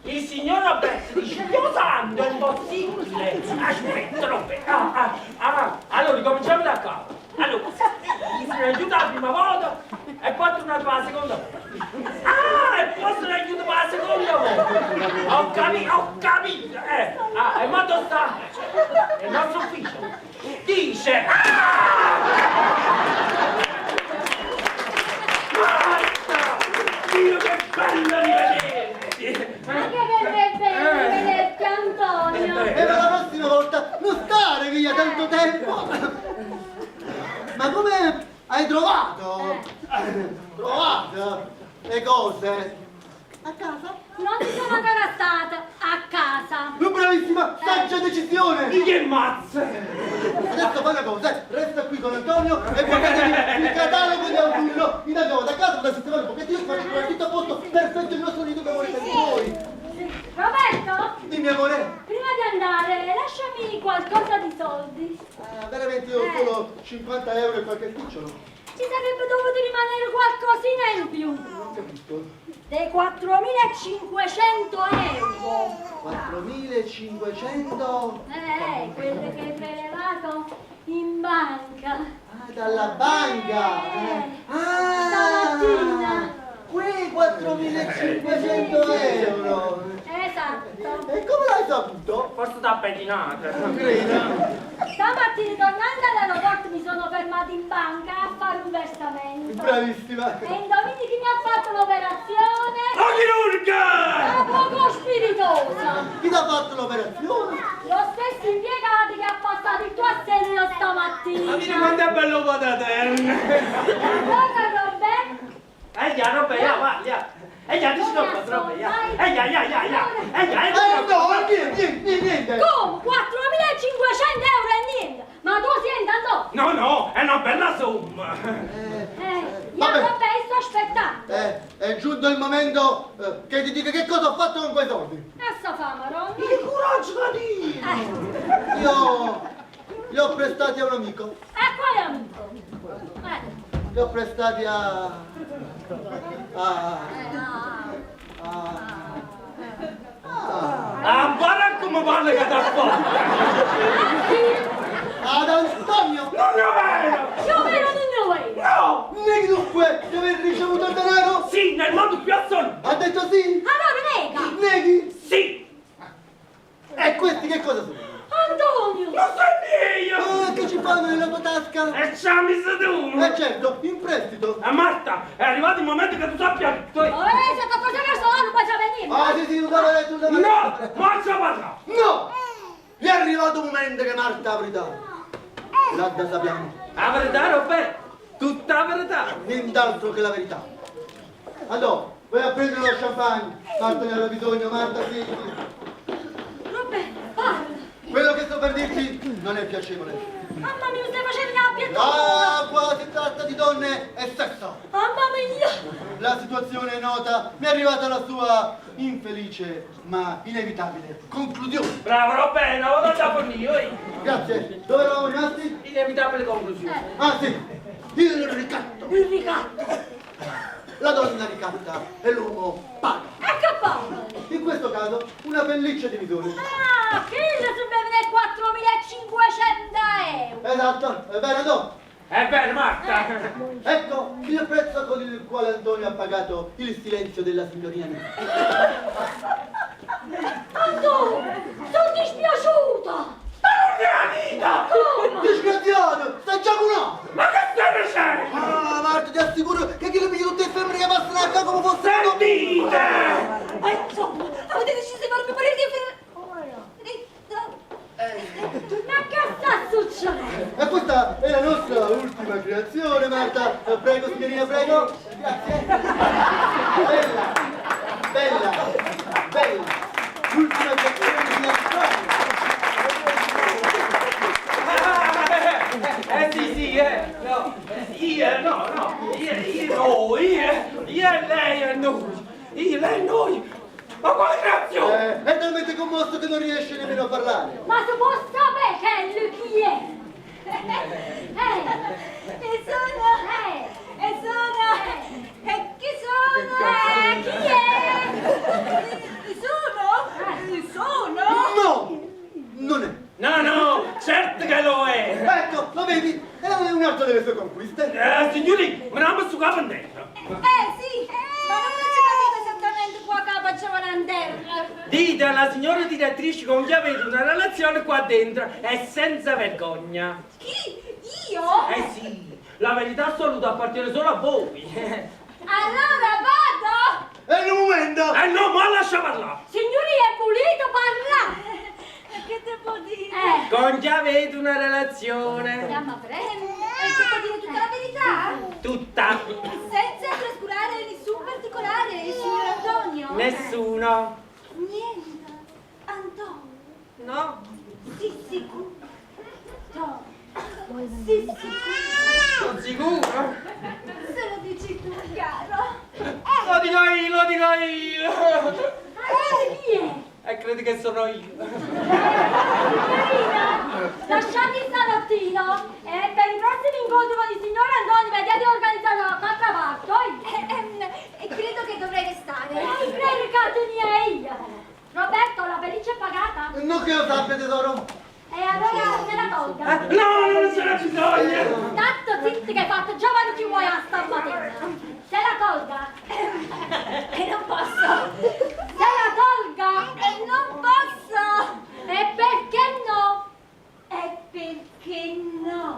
Il signor Roberto dice, Dio santo, è impossibile. Aspetta, Roberto. Ah, ah, ah. Allora, ricominciamo da capo. Allora, gli si è aiutato la prima volta e poi è tornato per la seconda volta. Ah, e poi se l'è aiutato per la seconda volta. Ho capito, ho capito. Ah, e ma dove sta? È il nostro ufficio. Dice, ah! Marta! Dio, che bello rivederti! Anche per me è bello rivederti, Antonio. E per la prossima volta non stare via tanto tempo! Ma come hai trovato? Trovato le cose? A casa? Non ci sono ancora stata a casa. Bravissima, saggia decisione! Di che mazza! Adesso fai una cosa, resta qui con Antonio e guardatevi il catalogo di autunno. In andiamo da casa, da sistemare un pochettino, faccio trovare tutto a posto, perfetto il nostro nido che volete voi. Roberto, Dimmi amore. prima di andare, lasciami qualcosa di soldi. Ah, veramente io ho solo 50 euro e qualche spicciolo. Ci sarebbe dovuto rimanere qualcosina in più. Non capisco. Dei 4.500 euro. 4.500? Quelle che hai prelevato in banca. Ah, dalla banca! Ah! Stamattina. Quei 4.500 euro! Esatto. E come l'hai saputo? Forse t'ha pettinata. Non credo. Stamattina tornando all'aeroporto mi sono fermata in banca a fare un versamento. Bravissima. E indovini chi mi ha fatto l'operazione? La chirurga! La poco spiritosa. Chi ti ha fatto l'operazione? Lo stesso impiegato che ha passato il tuo assegno stamattina. Ma vedi quanto è bello pataterne! Allora Roberto, Ya, Robè, ya, va, ya. Ya, dici dopo, Robè, ya. Ya, ya, ya, ya. Ya, No, niente, niente, niente. Come? 4.500 euro e niente! Ma tu senti, Antonio? No, no, è una bella somma. Io vabbè, sto aspettando. È giunto il momento che ti dica che cosa ho fatto con quei soldi. Essa fa, Maronna. Il coraggio da dire. Io li ho prestati a un amico. E quale amico? Li ho prestati a... Ah, guarda come parla che t'ha fatto! Ad Antonio! Non è vero! Io vero, non è vero! vero? No! Neghi dunque di aver ricevuto il denaro? Sì, nel modo più assoluto! Ha detto sì? Allora nega! Neghi? Sì! E questi che cosa sono? Antonio! Non sono miei! Ah, che ci fanno nella tua tasca? E ci ha messo tu! Eh certo, in prestito. Ah, Marta, è arrivato il momento che tu sappia tutto! Eh, se ti faceva solo non faceva niente! Ah sì sì, non dava letto, non dava No! letto. Ma ci parla! No! È arrivato un momento che Marta ha verità. La da sappiamo. La verità, Roberto, tutta la verità. Nient'altro che la verità. Allora, vai a prendere lo champagne. Marta ne aveva bisogno, Marta sì. sì. Roberto, parla! Quello che sto per dirti non è piacevole. Mamma mia, mi stai facendo una pietà! Ah, qua si tratta di donne e sesso. Mamma mia! La situazione è nota, mi è arrivata la sua infelice ma inevitabile conclusione. Bravo Roberto, una volta da fornire, oi. Grazie. Dove eravamo rimasti? Inevitabile conclusione. Ah sì, il ricatto. Il ricatto! La donna ricatta e l'uomo paga. E che paga? In questo caso una pelliccia di misure. Ah, quello si beve 4.500 euro! Esatto, è vero no? È vero, Marta! Ecco il prezzo con il quale Antonio ha pagato il silenzio della signorina Nina. Antonio, sono dispiaciuta! Ma non è Anita! Come? Disgraziato, stai già con un Ma che stai dicendo? Ah, Marta, ti assicuro che chi lo piglia tutte le femmine che passano a qua come fosse... Sentite! Ma insomma, avete deciso di farmi morire di Ma che sta succedendo? E questa è la nostra ultima creazione, Marta. Prego, signorina, prego. Grazie. Bella, bella, bella. L'ultima creazione di Antonio. Eh sì, sì, no, io, no, no, io, io, no, io, io e lei e noi, io, lei e noi, ma quale creazione? È talmente commosso che non riesce nemmeno a parlare. Ma si può sapere che lui chi è? E sono... E sono... E chi sono? Chi è? Sono? Sono? No! Non è. No, no, certo che lo è! Ecco, lo vedi? È un'altra delle sue conquiste. Signori, me ne hanno messo capo in terra. Sì, ma non ci capito esattamente qua che facevano in terra. Dite alla signora direttrice con chi avete una relazione qua dentro e senza vergogna. Chi? Io? Eh sì, la verità assoluta appartiene solo a voi. Allora vado! È un momento! Eh no, ma lascia parlare! Signori, è pulito parlare! Che devo dire? Con chi avete una relazione? Andiamo a prendere. E devo dire tutta la verità? Tutta. Senza trascurare nessun particolare, signor Antonio? Nessuno. Niente. Antonio. No. Sì, sicuro. No. Sì, sicuro. Sono sicuro? Se lo dici tu, caro. Lo dico io, lo dico io. Allora chi è? E credi che sono io. Signorina, lasciate il salottino e per i prossimi incontri con il signor Antonio vediate di organizzare un'altra parte. E credo che dovrei restare. Non credo che te io. Roberto, la pelliccia è pagata? Non che lo sappia, tesoro. E allora se la tolga. No, non c'era bisogno. Tanto zitti che hai fatto già quanti vuoi a stamattina. Se la tolga. E non posso. Se la tolga. E non posso. E perché no? E perché no?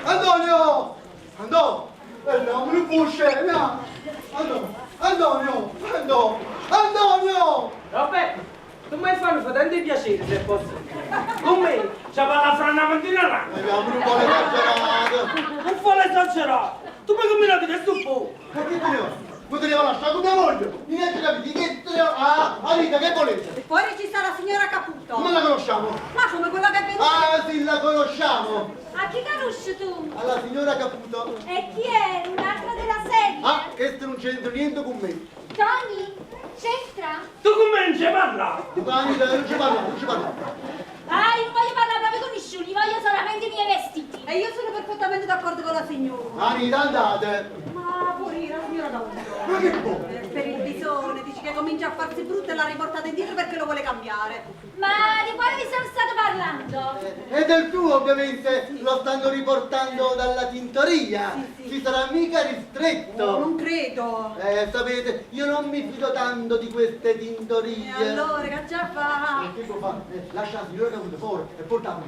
Antonio! Andò! No, me lo può scena! Andò! Antonio! Andò! Antonio! Vabbè, tu mi fai fa tanto piacere se posso. Con me ci parla fra una mattina là. Abbiamo un po' esagerato! Non fa l'esagerato. Tu mi hai combinato questo un po'. Ma che te ne va? Ma te ne va lasciare con mia moglie! Mi neanche capito, che te ne va? Ah, Anita, che volete? Fuori ci sta la signora Caputo. Non la conosciamo! Ma come quella che è venuta? Ah, sì, la conosciamo! A chi conosci tu? Alla signora Caputo! E chi è? Un'altra della serie? Ah, questo non c'entra niente con me! Tony? C'entra? Tu con me non ci parla. Anita, non ci parla, non ci parla! Ah, io non voglio parlare proprio con nessuno, voglio solamente i miei vestiti. E io sono perfettamente d'accordo con la signora. Anita, andate! Ma pure la signora Caputo. Ma che vuoi? Per il bisogno. visone, dice che comincia a farsi brutto e l'ha riportato indietro perché lo vuole cambiare. Ma di quale vi sono stato parlando? E del tuo, ovviamente, lo stanno riportando dalla tintoria. Si sarà mica ristretto. No, non credo. Sapete, io non mi fido tanto di queste tintorie. E allora che già fa? Che può fare? Lascia la signora che ha avuto fuori e porta la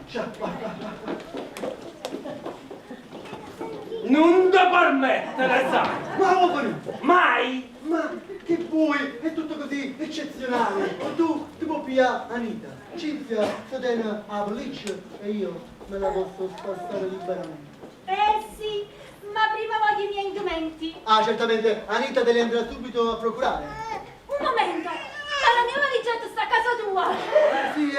Non ti permettere, sai! Ma come? Mai! Ma che vuoi? È tutto così eccezionale. Tu ti puoi pigliare Anita, Cinzia si tiene a pelliccia e io me la posso spassare liberamente. Eh sì, ma prima voglio i miei indumenti. Ah, certamente, Anita te li andrà subito a procurare. Un momento, ma la mia valigetta sta a casa tua. Sì,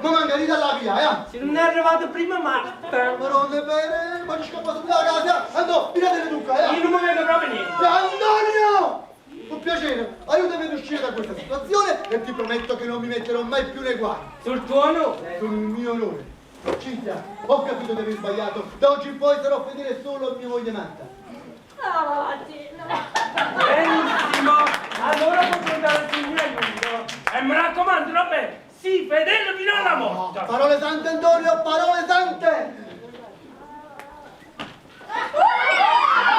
ma manca Anita alla via, eh? Se non è arrivato prima Marta. Ma non è bene, ma ci scappa subito da casa. Andò, tiratene tu, eh? Io non mi vedo proprio niente. Antonio! Con piacere, aiutami ad uscire da questa situazione e ti prometto che non mi metterò mai più nei guai. Sul tuo onore? Sul mio onore. Cinzia, ho capito di aver sbagliato. Da oggi in poi sarò fedele solo a mia moglie Marta. Oh, Dino. Benissimo. Allora posso andare sul mio aiuto. E mi raccomando, vabbè, sii fedele fino alla morte. Oh, parole sante, Antonio, parole sante!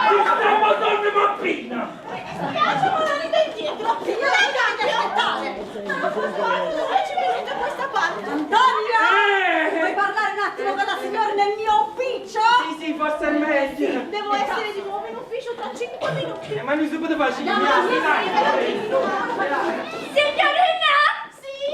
Ti stiamo torno mappina! Mi spiace, ma la rida indietro! Signora, bisogna aspettare! Ma 10 minuti a questa parte! Antonio! Vuoi parlare un attimo con la signora nel mio ufficio? Sì, sì, forse è meglio. Sì, devo essere di nuovo in ufficio tra 5 minuti. Ma noi subito facciamo. Signorina! Sì?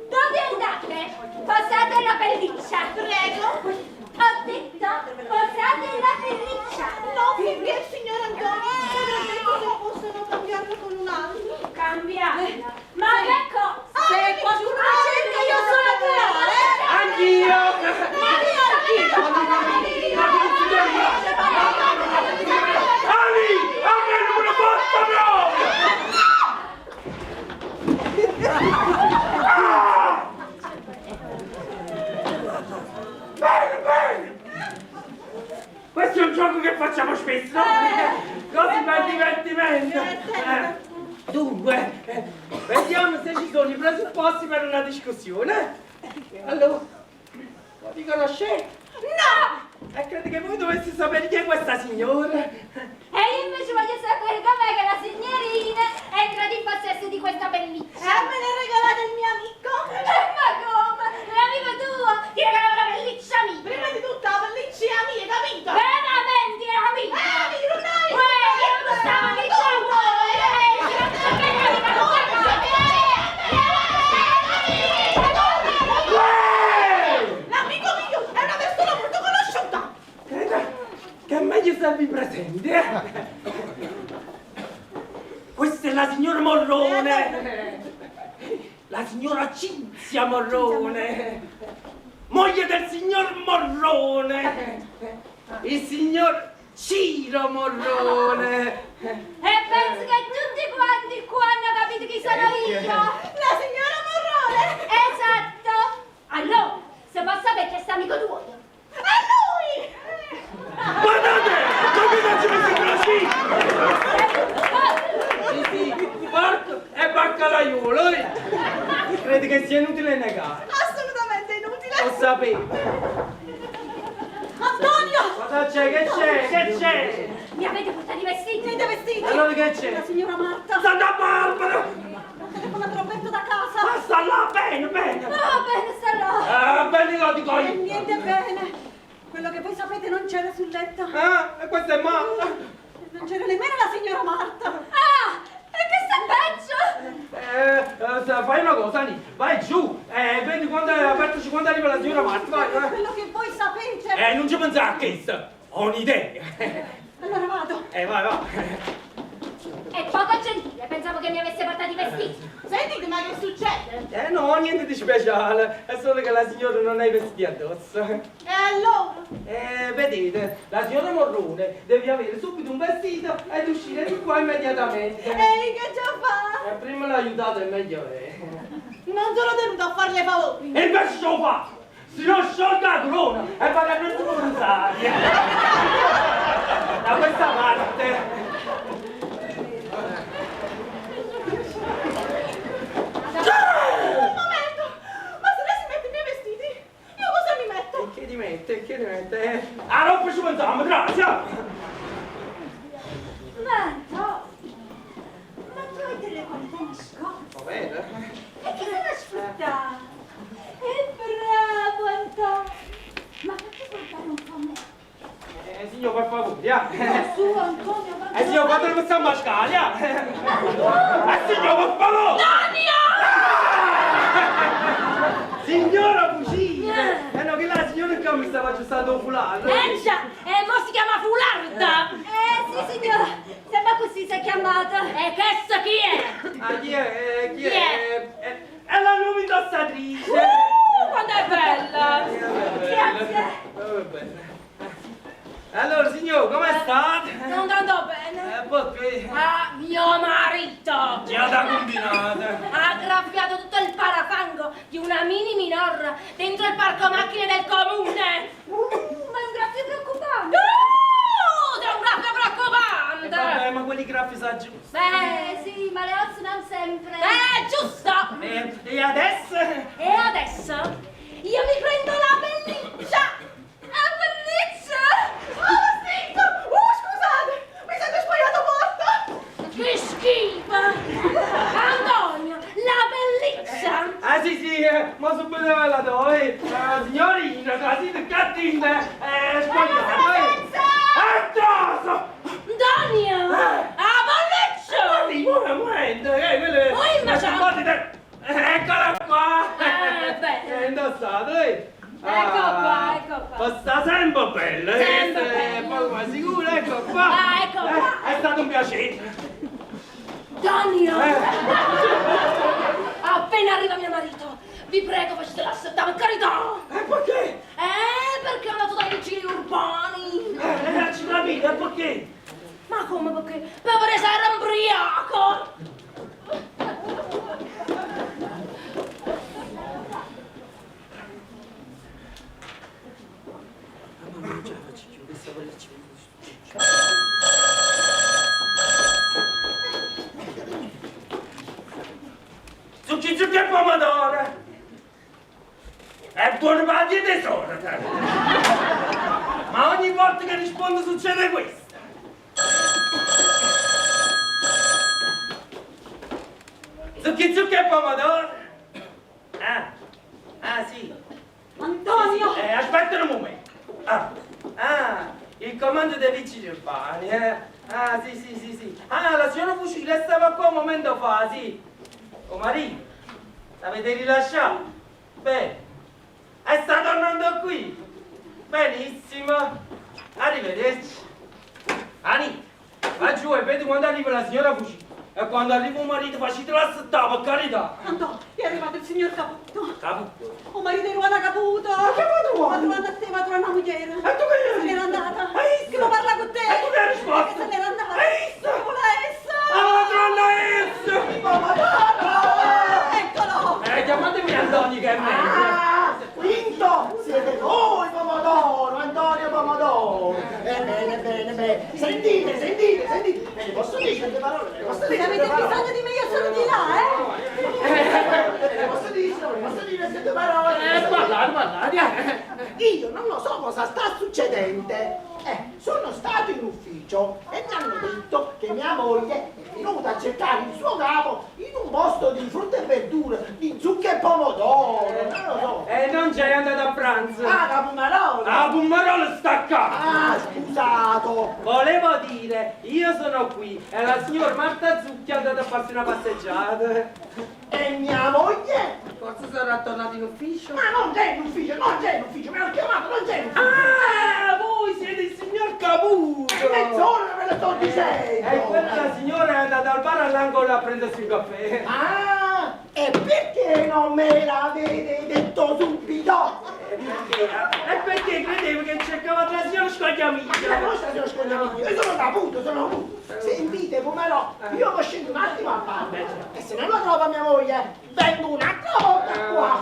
Dove andate? Posate la pelliccia. Prego. Ho detto, posate la pelliccia. No, finché il signor Antonio non ha detto se possono cambiarlo con un altro. Cambiarla? Ma che cosa? Se qualcuno la cerca io sono qua, eh? Anch'io! Ali! A me non me lo porta proprio! Ah! Bene, bene! Questo è un gioco che facciamo spesso, no? Così per divertimento. Dunque, vediamo se ci sono i presupposti per una discussione. Allora, vi conoscete? No! E credo che voi doveste sapere chi è questa signora. E io invece voglio sapere com'è che la signorina è entrata in possesso di questa pelliccia. E me l'ha regalata il mio amico. Ma come? L'amico tuo ti regalava la pelliccia mia. Prima di tutto la pelliccia è mia, capito? Veramente era mia. Non hai! Uè, io non stavo dicendo! L'amico mio è una persona molto conosciuta! Credo che è meglio starvi presenti, eh? Questa è la signora Morrone! La signora Cinzia Morrone! Moglie del signor Morrone! Il signor Ciro Morrone! E penso che tutti quanti qua hanno capito chi sono io! La signora Morrone! Esatto! Allora, se posso sapere chi è sto amico tuo? È lui! Guardate! Come non ci messo così! Sì, sì, porco e baccalaiolo. Credo che sia inutile negare. Assolutamente inutile! Lo sapevo. Antonio! Cosa c'è? Che c'è? Che c'è? Mi avete portato i vestiti? Niente vestiti! Allora che c'è? La signora Marta! Santa Barbara! Ha telefonato Roberto da casa! Ma sta là, bene, bene! Oh, bene, sta là! Ah, bene lo dico E io! niente bene! Quello che voi sapete non c'era sul letto! Ah, e questa è Marta! Non c'era nemmeno la signora Marta! Ah, e che sta peggio? Fai una cosa, Anì, vai giù! Vedi quando, apertoci quando arriva la signora Marta, vai, vai! Quello che voi sapete! Non ci pensare a questo! Ho un'idea! Allora vado! Vai, vai! È poco gentile, pensavo che mi avesse portato i vestiti. Sentite, ma che succede? No, niente di speciale, è solo che la signora non ha i vestiti addosso. E allora? Vedete, la signora Morrone deve avere subito un vestito ed uscire di qua immediatamente. Ehi, che già fa? Prima l'aiutate e meglio è. Non sono tenuta a farle favori. E invece ce lo fa! Si non sciolga la corona e va da questo volontario! Da questa parte! ci pensiamo, grazie! Ma Antonio, ma tu hai delle qualità nascoste. Va bene? E chi se la sfrutta? È bravo Antonio. Ma fatti guardare un po' me. Signor, per favore, ya. Ma su Antonio, ma Signor, quando non possiamo a scala, signor, per favore! Antonio! Signora Fucina! Eh no, che la signora qua mi stava aggiustando un fulano. Eh già, e mo si chiama Fularda! Eh sì signora, sembra così si è chiamata. E questa chi è? Ah, chi è? Chi Chi è? è? È la nuova indossatrice! Quanto è bella! Grazie. Va bene. Allora, signor, come state? Non andò bene. Perché? Ah, mio marito! Chi ha da combinata? Ha graffiato tutto il parafango di una mini minor dentro il parco macchine del comune! Ma è un graffio preoccupante. È un graffio preoccupante! Vabbè, ma quelli graffi si aggiustano. Beh, Eh sì, ma le ossa non sempre. Giusto! E adesso? E adesso io mi prendo la pelliccia! La pelliccia? Oh, lo stinco! Oh, scusate! Mi siete sbagliato porta! Che schifo! Antonio, la pelliccia! Ah sì sì, ma subito ve la do, eh. Signorina, quasi di cattina, sbagliato, eh. Attraso! Antonio! La pelliccia! Guardi, un momento, quello è... Poi Ma ma c'è- Eccola qua! Bene. È indossato, eh. Ecco qua, ecco qua. Ma sta sempre bella, eh. Sempre Questa è bella. poco ma sicuro, ecco qua. Ah, ecco qua. È stato un piacere. Antonio! Appena arriva mio marito, vi prego facetela aspettare, per carità! E perché? Perché è andato dai vigili urbani! Ci capito, e perché? Ma come perché? Per vedere se era ubriaco! Mamma non ce la faccio più, questa pelliccia. Zucchi zucchi e pomodoro! È buono per la tesoro! te. Ma ogni volta che rispondo succede questo! Zucchi zucchi e pomodoro! Ah, ah sì! Antonio! Aspetta un momento! Ah, ah, il comando dei vigili urbani, eh? Ah, sì, sì, sì, sì. Ah, la signora Fucile stava qua un momento fa, sì. Oh, marito, l'avete rilasciato? Bene. E sta tornando qui. Benissimo. Arrivederci. Ani, va giù e vedi quando arriva la signora Fucile. E quando arriva un marito facetela aspettare, per carità. Antonio, è arrivato il signor Caputo. Caputo. O marito di Ruana Caputo. Ma che va Va trovando a te, va trovando una moglie. E tu che Se n'era andata. Hai visto? Che lo parla con te. E tu che hai risposto? Che se n'era andata. Hai visto? Che vuole essa. Ah, donna essa! Eccolo. Chiamatemi Antonio che è meglio. Ah, quinto, siete voi Pomodoro, Antonio Pomodoro. Bene, bene, bene. Sentite, sentite, sentite. Me ne posso dire due parole? Me ne posso Se dire avete due parole? bisogno di me io sono di là, eh. Me ne posso dire, me ne posso dire queste due parole? Parlate, parlate. Io non lo so cosa sta succedendo. Sono stato in ufficio e mi hanno detto che mia moglie è venuta a cercare il suo capo in un posto di frutta e verdure, di zucche e pomodoro, non lo so. Non c'è andata a pranzo. Ah, la pomarola! La pomarola sta qua. Ah, scusato! Volevo dire, io sono qui e la signora Marta Zucchi è andata a farsi una passeggiata. E mia moglie? Forse sarà tornato in ufficio. Ma non c'è in ufficio, non c'è in ufficio, me l'ho chiamato, non c'è in ufficio! Ah, voi siete il signor Caputo! È mezz'ora che ve lo sto dicendo! E quella la signora è andata al bar all'angolo a prendersi un caffè. Ah, e perché non me l'avete detto subito? E perché credevo che cercava la signora Ma Scogliamiglia? non sta signor Scogliamiglia, io sono Caputo, sono Caputo. Sentite, Pomerò, io mo scendo un attimo a parte e se non la trova mia moglie, vengo un'altra volta qua.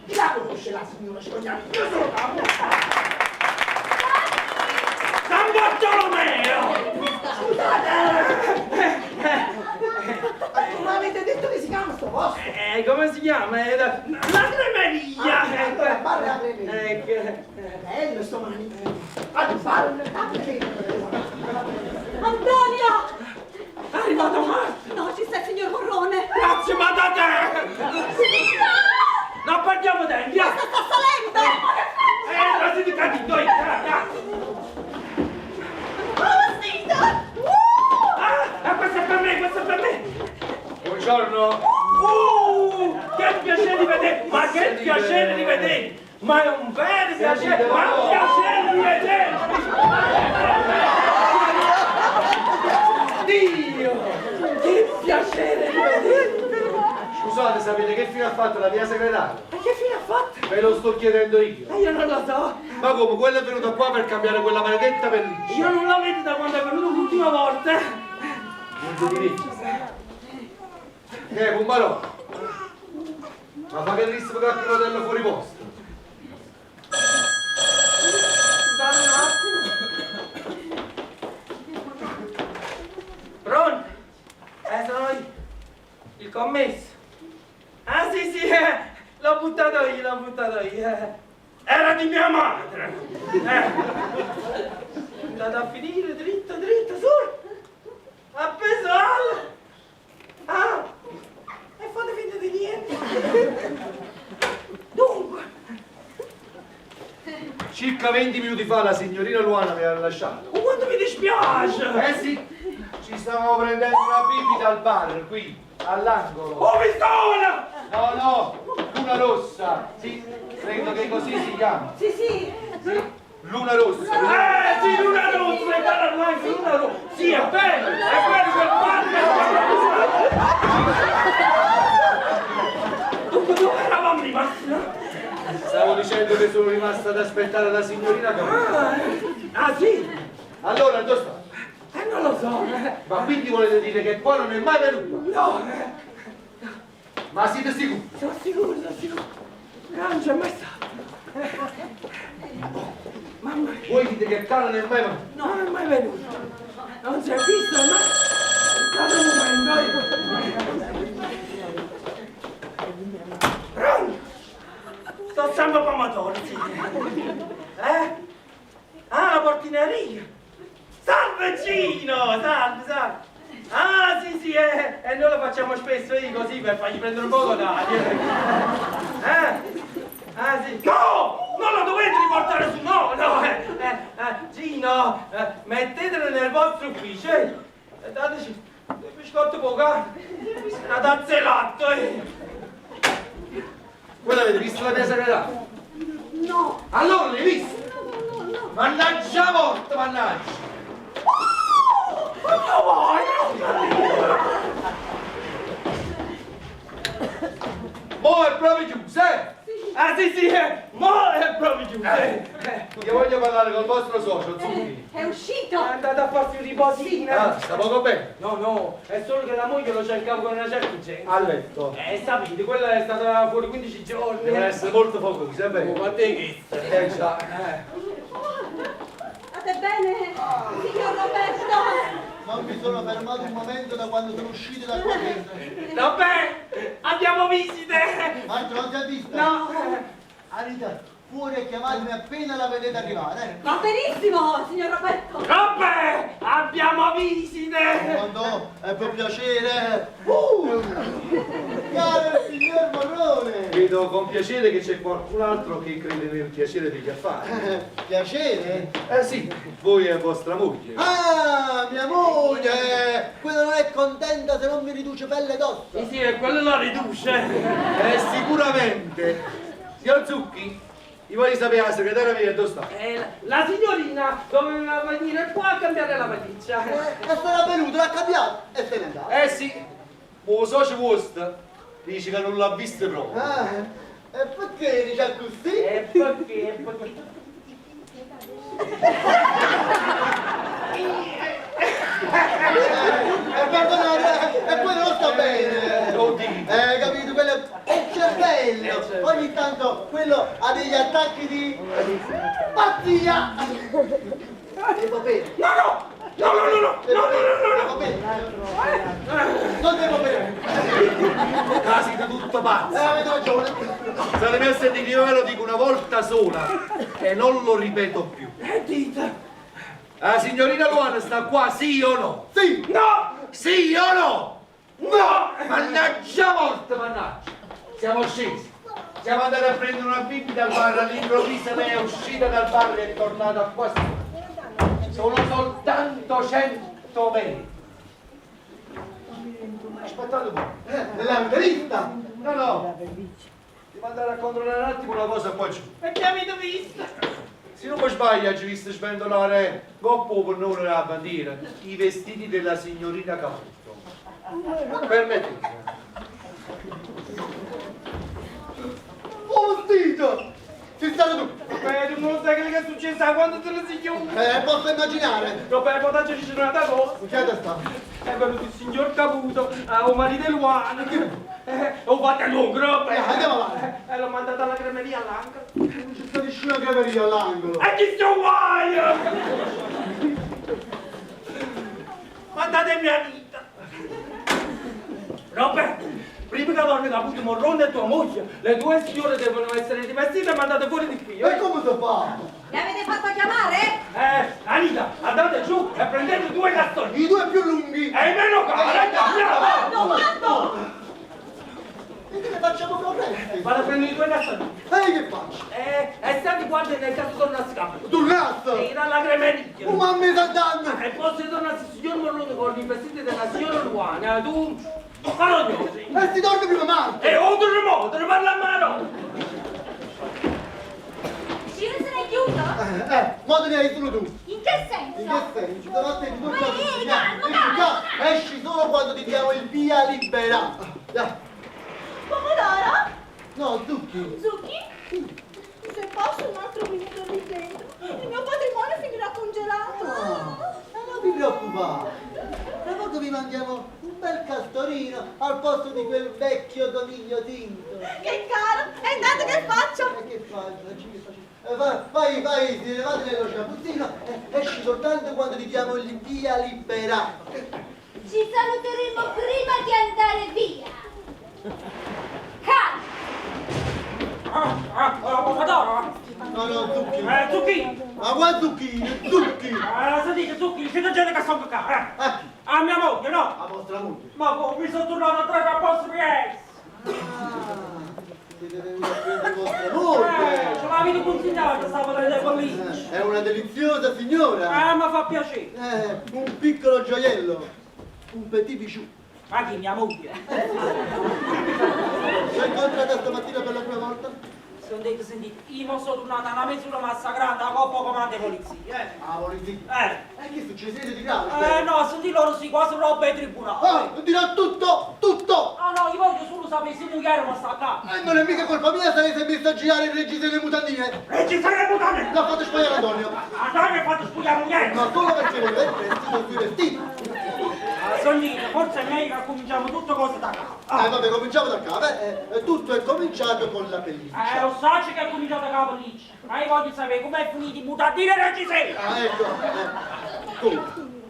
Chi la conosce la signora Scogliamiglia? Io sono Caputo. San Bartolomeo! Scusate! Ma come avete detto che si chiama sto posto? Come si chiama? La cremeria! Ah, allora, barra la cremeria. Ecco. Bello sto manichino. Antonio! È arrivato Marta! No, ci sta il signor Morrone! Grazie, ma da te! Non perdiamo tempo! Sta, sta salendo! Eh, siete caduti, dai, dai! Oh, Sita! Ah, questo è per me, questo è per me! Buongiorno. Che piacere di vedere! Ma che piacere di vedere! Ma è un bel piacere! Ma è un piacere di vedere! Dio! Che piacere di vedere! Scusate, sapete che fine ha fatto la mia segretaria? Ma che fine ha fatto? Ve lo sto chiedendo io. E io non lo so! Ma come? Quella è venuta qua per cambiare quella maledetta pelliccia. Io non la vedo da quando è venuto l'ultima volta! Niente di niente. Che, Pummarò? Ma fa che triste qualche rotello fuori posto. Scusate un attimo. Pronto? Sono io. Il commesso. Ah sì sì, l'ho buttato io, l'ho buttato io. Era di mia madre. È andato a finire dritto, dritto, su. Appeso al... Ah! E fate finta di niente. Dunque. Circa 20 minuti fa la signorina Luana mi ha lasciato. Oh, quanto mi dispiace! Eh sì, ci stavamo prendendo una bibita al bar, qui, all'angolo. Oh, pistola! No, no, Luna Rossa. Sì, credo che così si chiama. Sì, sì! Luna Rossa. Sì, Luna Rossa, è bella anche Luna Rossa. Sì, è bello, è bello quel bar. Dunque, dove eravamo rimasti, no? Stavo dicendo che sono rimasta ad aspettare la signorina Caputo. Ah, sì? Allora, dove sta? Non lo so. Ma quindi volete dire che qua non è mai venuta? No. Ma siete sicuri? Sono sicuro, sono sicuro. Non c'è mai stato. Mamma mia. Voi dite che qua non è mai venuta? No, non è mai venuto. Non si è visto mai. Guardate un momento. Pronto? Sto sempre pomodoro, sì. Eh? Ah, la portineria. Salve Gino! Salve, salve. Ah, sì, sì, e noi lo facciamo spesso io così per fargli prendere un poco d'aria. Eh? Ah, sì. No! Non lo dovete riportare su, no, no! Gino, mettetelo nel vostro ufficio, eh. Dateci dei biscotti poco, eh. Una tazza di latte, eh. Voi l'avete vista la mia segretaria? No! Allora l'hai vista? No, no, no! Mannaggia morte, mannaggia! No, vai, no! Mo è proprio chiusa, eh? Ah sì sì, mo è proprio chiusa! Io voglio parlare col vostro socio, Zucchi. È uscito! È andato a farsi un riposino! Ah, sta poco bene? No, no, è solo che la moglie lo cercava con una certa urgenza. A letto. Sapete, quella è stata fuori 15 giorni. Devono essere molto focosi, è vero? Oh, ma te che Eh già. State bene, signor Roberto? Non mi sono fermato un momento da quando sono uscito da qua dentro. Vabbè, abbiamo visite! Marta, non ti ha vista? No! Anita, fuori e chiamatemi appena la vedete arrivare. Va benissimo, signor Roberto! Vabbè, abbiamo visite! Quando è per piacere. Caro il signor Morrone! Vedo con piacere che c'è qualcun altro che crede nel piacere degli affari. Piacere? Eh sì, voi e vostra moglie. Ah, mia moglie! Quella non è contenta se non mi riduce pelle ed ossa. Sì, sì, e quello la riduce. Sicuramente. Signor Zucchi, io voglio sapere la segretaria mia dove sta. La signorina doveva venire qua a cambiare la pelliccia. E sarà venuta, l'ha cambiata e se n'è andata. Eh sì, il socio vostro dice che non l'ha vista proprio. Ah, e perché dice così? E perché? E perché? Perdonate, e quello non sta bene. Lo dico. Capito, quello è il cervello. Ogni tanto quello ha degli attacchi di pazzia. Devo bere. No, no! No, no, no, no! No, no, no, no, Devo bere. Non devo bere. Ah, siete tutto pazzo. Avete ragione. State a sentire, io ve lo dico una volta sola e non lo ripeto più. E dite. La signorina Luana sta qua, sì o no? Sì! No! Sì o no? No! Mannaggia morte, mannaggia! Siamo scesi, siamo andati a prendere una bibita al bar, all'improvviso lei è uscita dal bar e è tornata qua sopra. Sono soltanto 100 metri. Aspettate un po'. L'avete vista? No, no. Devo andare a controllare un attimo una cosa qua giù. E che avete visto? Se non mi sbaglio, ci visto sventolare coppo per noi la bandiera, i vestiti della signorina Caputo. Permettete. Oh, vestito! Sei stato tu! Beh, tu non lo sai quello che è successo da quando te ne sei chiuso. Posso immaginare! Roberto, dacci c'è un'altra cosa. Che sta? È venuto il signor Caputo, o marito Luana. Ho fatto lungo, Roberto. Andiamo avanti. L'ho mandato alla cremeria all'angolo. Non c'è sta nessuna cremeria all'angolo. E chi sto guaio? Mandate mia vita. Roberto, prima che torni Caputo Morrone e tua moglie, le due signore devono essere rivestite e mandate fuori di qui. E come si fa? Mi avete fatto chiamare? Anita, andate giù e prendete due castoni. I due più lunghi. E meno cari, andiamo! Quando, quando? E che ne facciamo progressi? Vado a prendere i due castoni. E che faccio? E senti guarda nel caso tornassi Caputo. Tornasse! E dalla cremeria. Oh, mamma mi sta dando! E posso tornare il signor Morrone con i vestiti della signora Luana, tu... Carognosi! E si torna prima Marco! E o te ne parla a mano! Ciro se n'è chiuso? Mo te ne hai solo tu! In che senso? In che senso? Davanti a tutto Ehi, calmo, calmo! Esci solo quando ti diamo il via libera! Dai. Pomodoro? No, zucchi! Zucchi? Se passo un altro minuto lì dentro, il mio patrimonio finirà congelato. Ah, non vi preoccupate! Tra poco vi mandiamo un bel castorino al posto di quel vecchio coniglio tinto. Che caro! E intanto che faccio? E che faccio? Che faccio? Vai, vai, ti levate nello sgabuzzino e esci soltanto quando ti diamo il via libera. Ci saluteremo prima di andare via. Calma! Pomodoro? No, no, zucchi. Zucchini! Ma qua zucchini, zucchi! Sentite, zucchini, c'è gente che sono qua, eh! A chi? A mia moglie, no? A vostra moglie. Ma come mi sono tornato a tre a posto Ah, siete venuti a prendere vostra moglie! Ce l'avete consigliato stavo delle pellicce! È una deliziosa signora! Ma fa piacere! Un piccolo gioiello, un petit bijou. Ma chi, mia moglie? L'ho incontrata stamattina per la prima volta? Sentite, sentite, io sono tornata una mezz'ora massacrata a coppa comando di polizia, eh! Ah, polizia? E che succede? Siete di grave? No, senti loro si quasi roba ai tribunali! Ah, dirò tutto, tutto! No, no, io voglio solo sapere se moglie ma sta qua! E non è mica colpa mia se lei si è messa a girare il reggiseno e le mutandine! Reggiseno e mutandine! L'ha fatto sbagliare Antonio! Antonio ha fatto sbagliare moglie! Ma solo perché voleva il prestito sui vestiti! Sonnino, forse è meglio che cominciamo tutto cosa da capo. Vabbè, cominciamo da capo. Tutto è cominciato con la pelliccia. Lo so che è cominciato con la pelliccia, ma io voglio sapere com'è finito i mutandini e reggiseno. Ah, ecco. Come?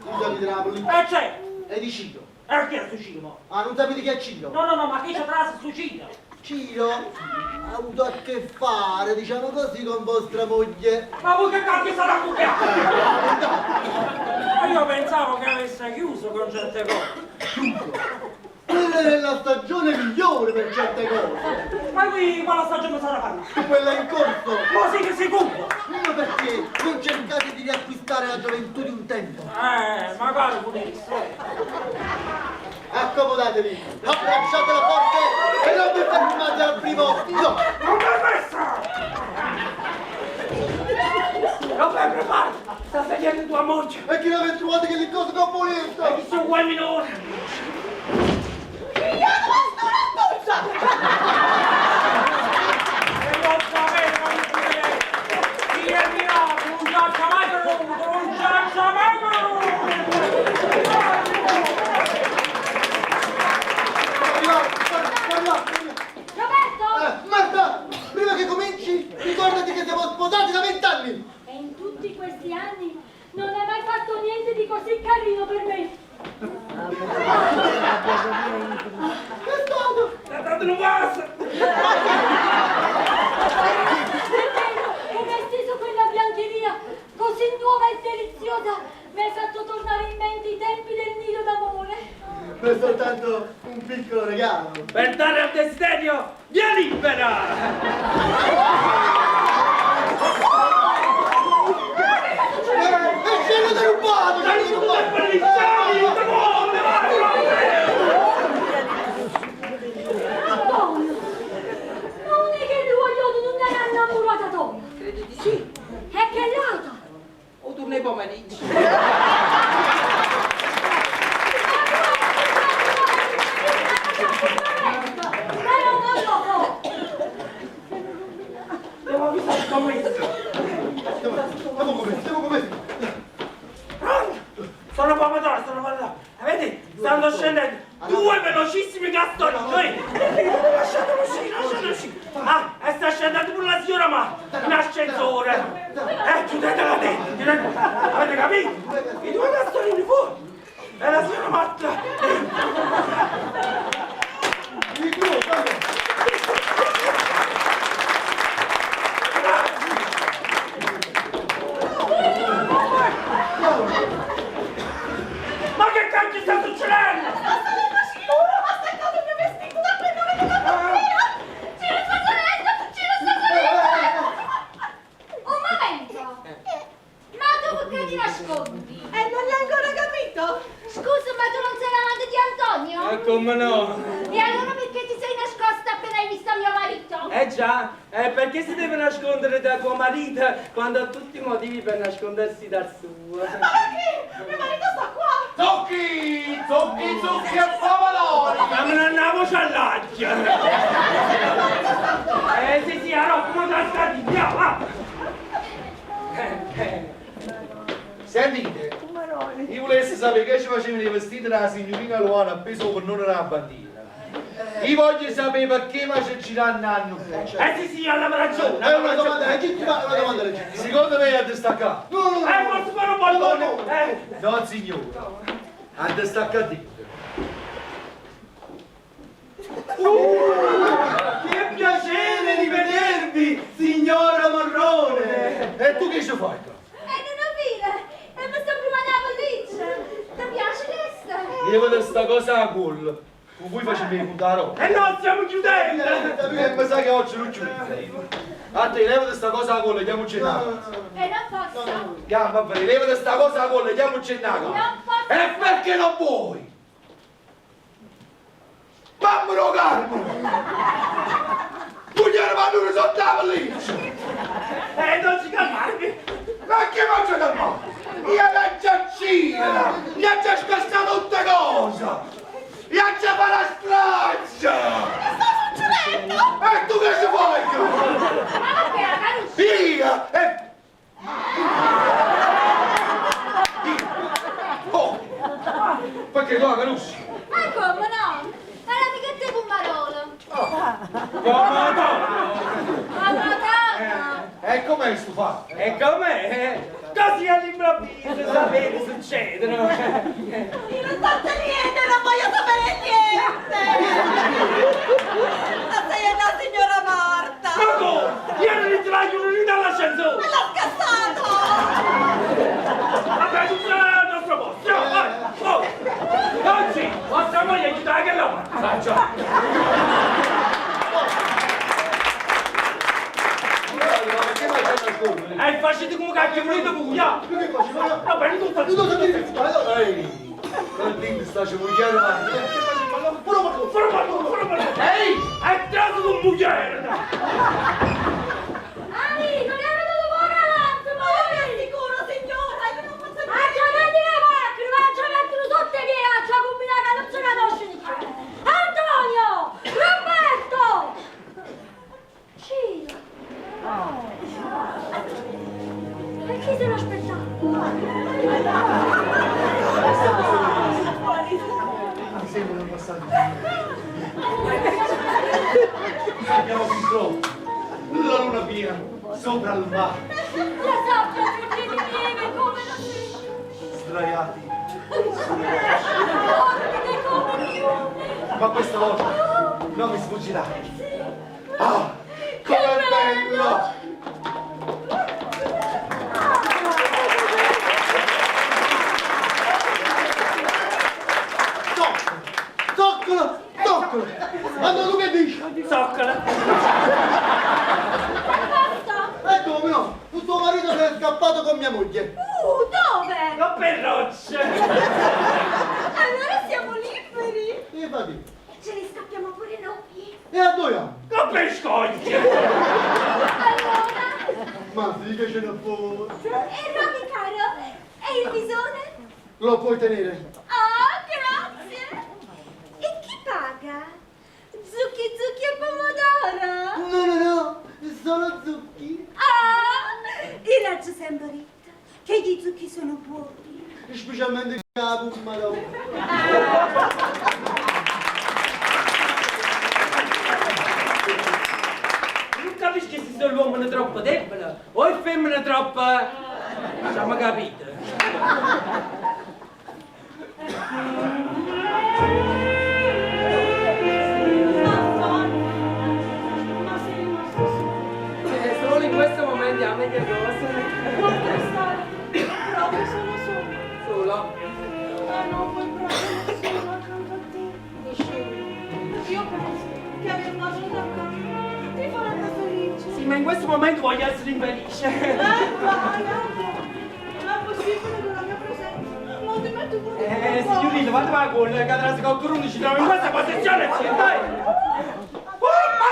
Non sapete la pelliccia? Certo. È di Ciro. E chi è sto Ciro? Ah, non sapete chi è Ciro? No, no, no, ma chi c'è tra sto Ciro? Ciro ha avuto a che fare, diciamo così, con vostra moglie. Ma voi che cacchio sarà cucchiato? Ma io pensavo che avesse chiuso con certe cose. Chiuso? Quella è la stagione migliore per certe cose. Ma qui quale stagione sarà parlando? Quella in corso. Ma sì che si compra. Ma perché non cercate di riacquistare la gioventù di un tempo? Magari potesse. Accomodatevi, abbracciatela forte e non vi fermate al primo no! Non permessa! Vabbè, prepara! Sta salendo tua moglie! E chi l'avete trovato che le cose che ho voluto? E chi sono guai minore? Io non sto una doccia! E lo sapevo, chi è miracolo, non ci ha mai creduto, non ci ha mai creduto! Roberto! Marta, prima che cominci, ricordati che siamo sposati da 20 anni! E in tutti questi anni non hai mai fatto niente di così carino per me! Che è stato? È stato un vaso! Nemmeno come hai steso quella biancheria così nuova e e deliziosa, mi hai fatto tornare in mente i tempi del nido d'amore. Ma è soltanto un piccolo regalo. Per dare al desiderio via libera! E ce l'ho derubato! Ce l'ho derubato! Antonio, non è che il guaglione non era innamorata tua. Credo di sì. È che l'altra. O tu nei pomeriggi. Ma io non lo so. Devo avvisare il commesso. Stiamo come, stiamo come. Pronto? Sono pomodoro, sono pomodoro. Vedi? Stanno scendendo due velocissimi castorini. Lasciatelo uscire, lasciatelo uscire. Ah, e sta scendendo pure la signora ma in ascensore. Chiudetela dentro, chiudetela. Avete capito? I due castorini fuori. E la signora Marta. I due, guarda. Ma che cacchio sta succedendo? Sta salendo signora, ha staccato il mio vestito da quel nome della mattina. Ciro sta salendo, Ciro sta salendo. Un momento. Ma tu perché ti nascondi? E non l'hai ancora capito? Scusa, ma tu non sei l'amante di Antonio? Come no? E allora perché ti sei nascosta appena hai visto mio marito? Eh già, perché si deve nascondere da tuo marito quando ha tutti i motivi per nascondersi dal suo? Ma perché? Mio marito sta qua. Zucchi, zucchi, zucchi e pomodori! Ma non una voce all'aglio! Sì, sì, allora, come te la stai? Andiamo, va! Sentite, io volessi sapere che ci facevano i vestiti della signorina Luana appeso con non della bandiera. Io voglio sapere perché ma ci girano anno fa. Sì, sì, alla ragione! È una domanda legittima, è una domanda legittima. Secondo me è da staccare. No, no, no. Forse fare un pallone! No, signore, ha da staccare dentro. Che piacere rivedervi, signora Morrone! E tu che ci fai qua? Non ho vero, e mi sto provando la pelliccia. Ti piace questa? Levate sta cosa a culo. Con voi facciamo puntare roba. E no, stiamo chiudendo! E mi sa che oggi non chiudo. A te, levate sta cosa a culo, andiamo a cenare. E non posso. Andiamo, va bene, levate sta cosa a culo, andiamo a cenare. Non posso. E perché non vuoi? Mamma no carmo! Vogliamo vanno sotto la pelliccia! Non ci calmarvi! Ma che faccio calmare? Io la già gira! Mi ha già scassato tutte cose! Mi ha già fatto la straccia! Che sta succedendo? E tu che ci fai? Ma perché la conosci? Via! E... Via! Oh! Perché tu la conosci? Ma come no? È l'amichetta di Pomarola. Pomodoro! Pomodoro! E com'è sto fatto? E com'è? Così all'improvviso, sapete, succedono. Io non so niente, non voglio sapere niente. Ma sei la signora Marta. Ma come? Io non ritiraio un dall'ascensore! Me l'ha scassato. Vabbè, tutto al nostro posto! Andiamo, vai! Oh! Oggi, vostra moglie aiuta anche loro! Faccia! Ma perché vai a nascondere? E facete come cacchio volete voi, ya! Che faccio? Ma Va bene, tutto! Tu cosa dici? Ehi! Non dimmi sta ci vuoi chiedere ma... Pure ma Fuori pallone, fuori pallone! Ehi! È traso con moglie! Amico, mi avete lavorato, Ma io vi assicuro, signora, io non posso Ma già metti le macchine, ma già mettono sotto i piedi, già combina che non si conosce di più. Antonio! Roberto! Ciro! E chi se l'aspettava? Mi sembra un passaggio. Abbiamo fin troppo. La luna piena sopra il mare, La sabbia perché di neve come la sera. sdraiati. Morbide come piume. Ma questa volta non mi sfuggirà. Ah, com'è bello! Ah. broccola. A posto? E come no? Tuo marito se n'è scappato con mia moglie. Dove? Con le rocce. Allora siamo liberi. E va bene. Ce ne scappiamo pure noi. E a dove andiamo? Con le scoglie. Allora? Ma sì che ce ne fosse. E Roby caro? E il visone? Lo puoi tenere. Oh, grazie. E chi paga? Zucchi, zucchi e pomodoro? No, no, no, solo zucchi. Ah, io l'ho sempre detto che gli zucchi sono buoni. Specialmente capo, madonna. Non capisco se sono l'uomo troppo debole o il femmina troppo... Siamo capito. Ma sei rimasto solo. Solo in questo momento è la meglio cosa. Non puoi stare proprio solo solo. Solo. Ah no, puoi proprio solo accanto a te. Io penso che avere una donna accanto ti farebbe felice. Sì, ma in questo momento voglio essere infelice. Vai, non è possibile che la mia presenza non ti metta un po' di Signorina, vado a con che tra qualcuno ci trovo in questa posizione, sì, dai! Oh, ma...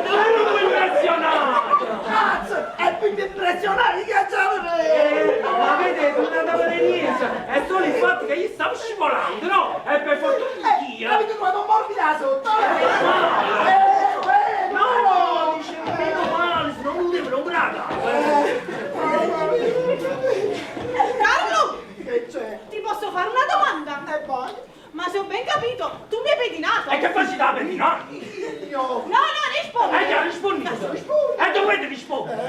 Ero impressionato! Cazzo, è più impressionante che già Ma vedete, non andava da niente! È solo il fatto che io stavo scivolando, no? E per fortuna di Dio! Avete trovato morbida sotto! No, dice, meno male, se no non devo non braga! Carlo, Che c'è? ti posso fare una domanda? E poi? Ma se ho ben capito, tu mi hai pedinato. E che facci da pedinare? Io! No, no, rispondi. Eh, già rispondi! E dovete rispondere!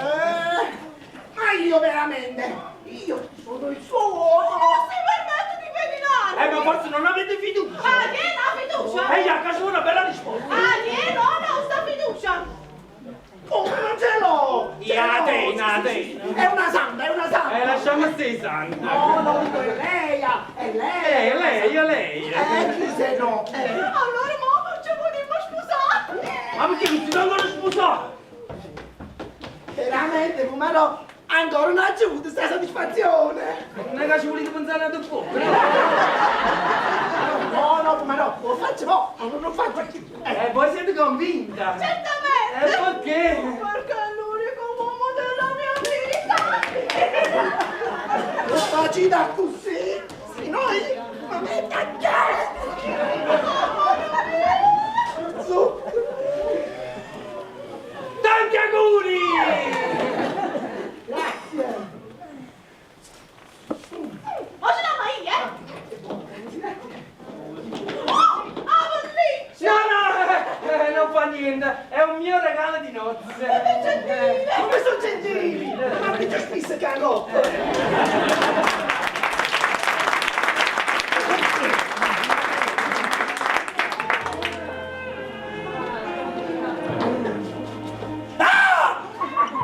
Ma io veramente, io sono il suo uomo! Non si permette di pedinarmi. Ma forse non avete fiducia! Ah, che la fiducia? E già, c'è una bella risposta! Ah, che no, no, sta fiducia. Come non ce l'ho? Ce Ya, l'ho, te, sì, na, sì, te. sì, sì. È una santa, è una santa! Lasciamo stare santa! No, no, dico è lei, è lei! Lei, è lei! Chi se no? Allora, mo, ci vogliamo sposare. Ma perché non si sono ancora sposato? Veramente, Fumaro, ancora non ha avuto questa soddisfazione! Non è che ci volete pensare a dopo, no? No, no, Fumaro, lo faccio, no, non lo faccio più! Voi siete convinta? Certamente. Perché? Perché è l'unico uomo della mia vita. Lo facci da così, se noi non è cacchiare! Su! Tanti auguri! Grazie! Oggi la mai, eh? Oh, ah, bellissimo! No, no, non fa niente, è un mio regalo di nozze. Gentile! Come sono gentili! Ma che c'è spissa che hanno?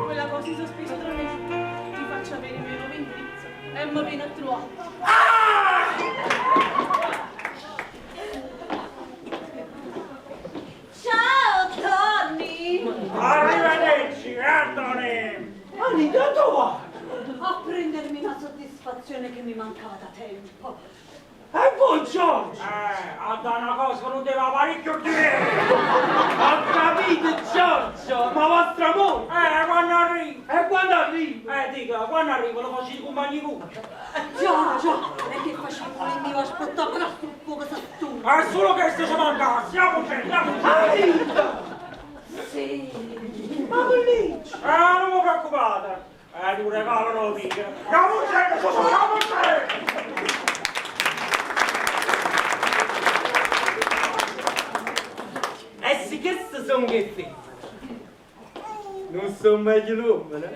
Quella cosa in sospeso tra me. Ti faccio avere il mio nuovo indirizzo e mi vieni a trovare. Ciao, Tony! Arrivederci, Anthony! Anita, dove vai? A prendermi una soddisfazione che mi mancava da tempo. E voi, Giorgio? A da una cosa non deve parecchio tempo! Ho capito, Giorgio, ma vostra moglie! Quando arriva? E quando arriva? Dica, quando arriva lo faccio i compagni cuccia. Già, già, e che facevo il mio aspettavo da sul fuoco sa È solo che se ci manca, siamo c'è, siamo c'è! Sì. Ma bellissimo! Non vi preoccupate! Un regalo non lo dico! Siamo c'è, siamo c'è! Eh sì, che sono che sì. Non sono meglio l'uomo, no?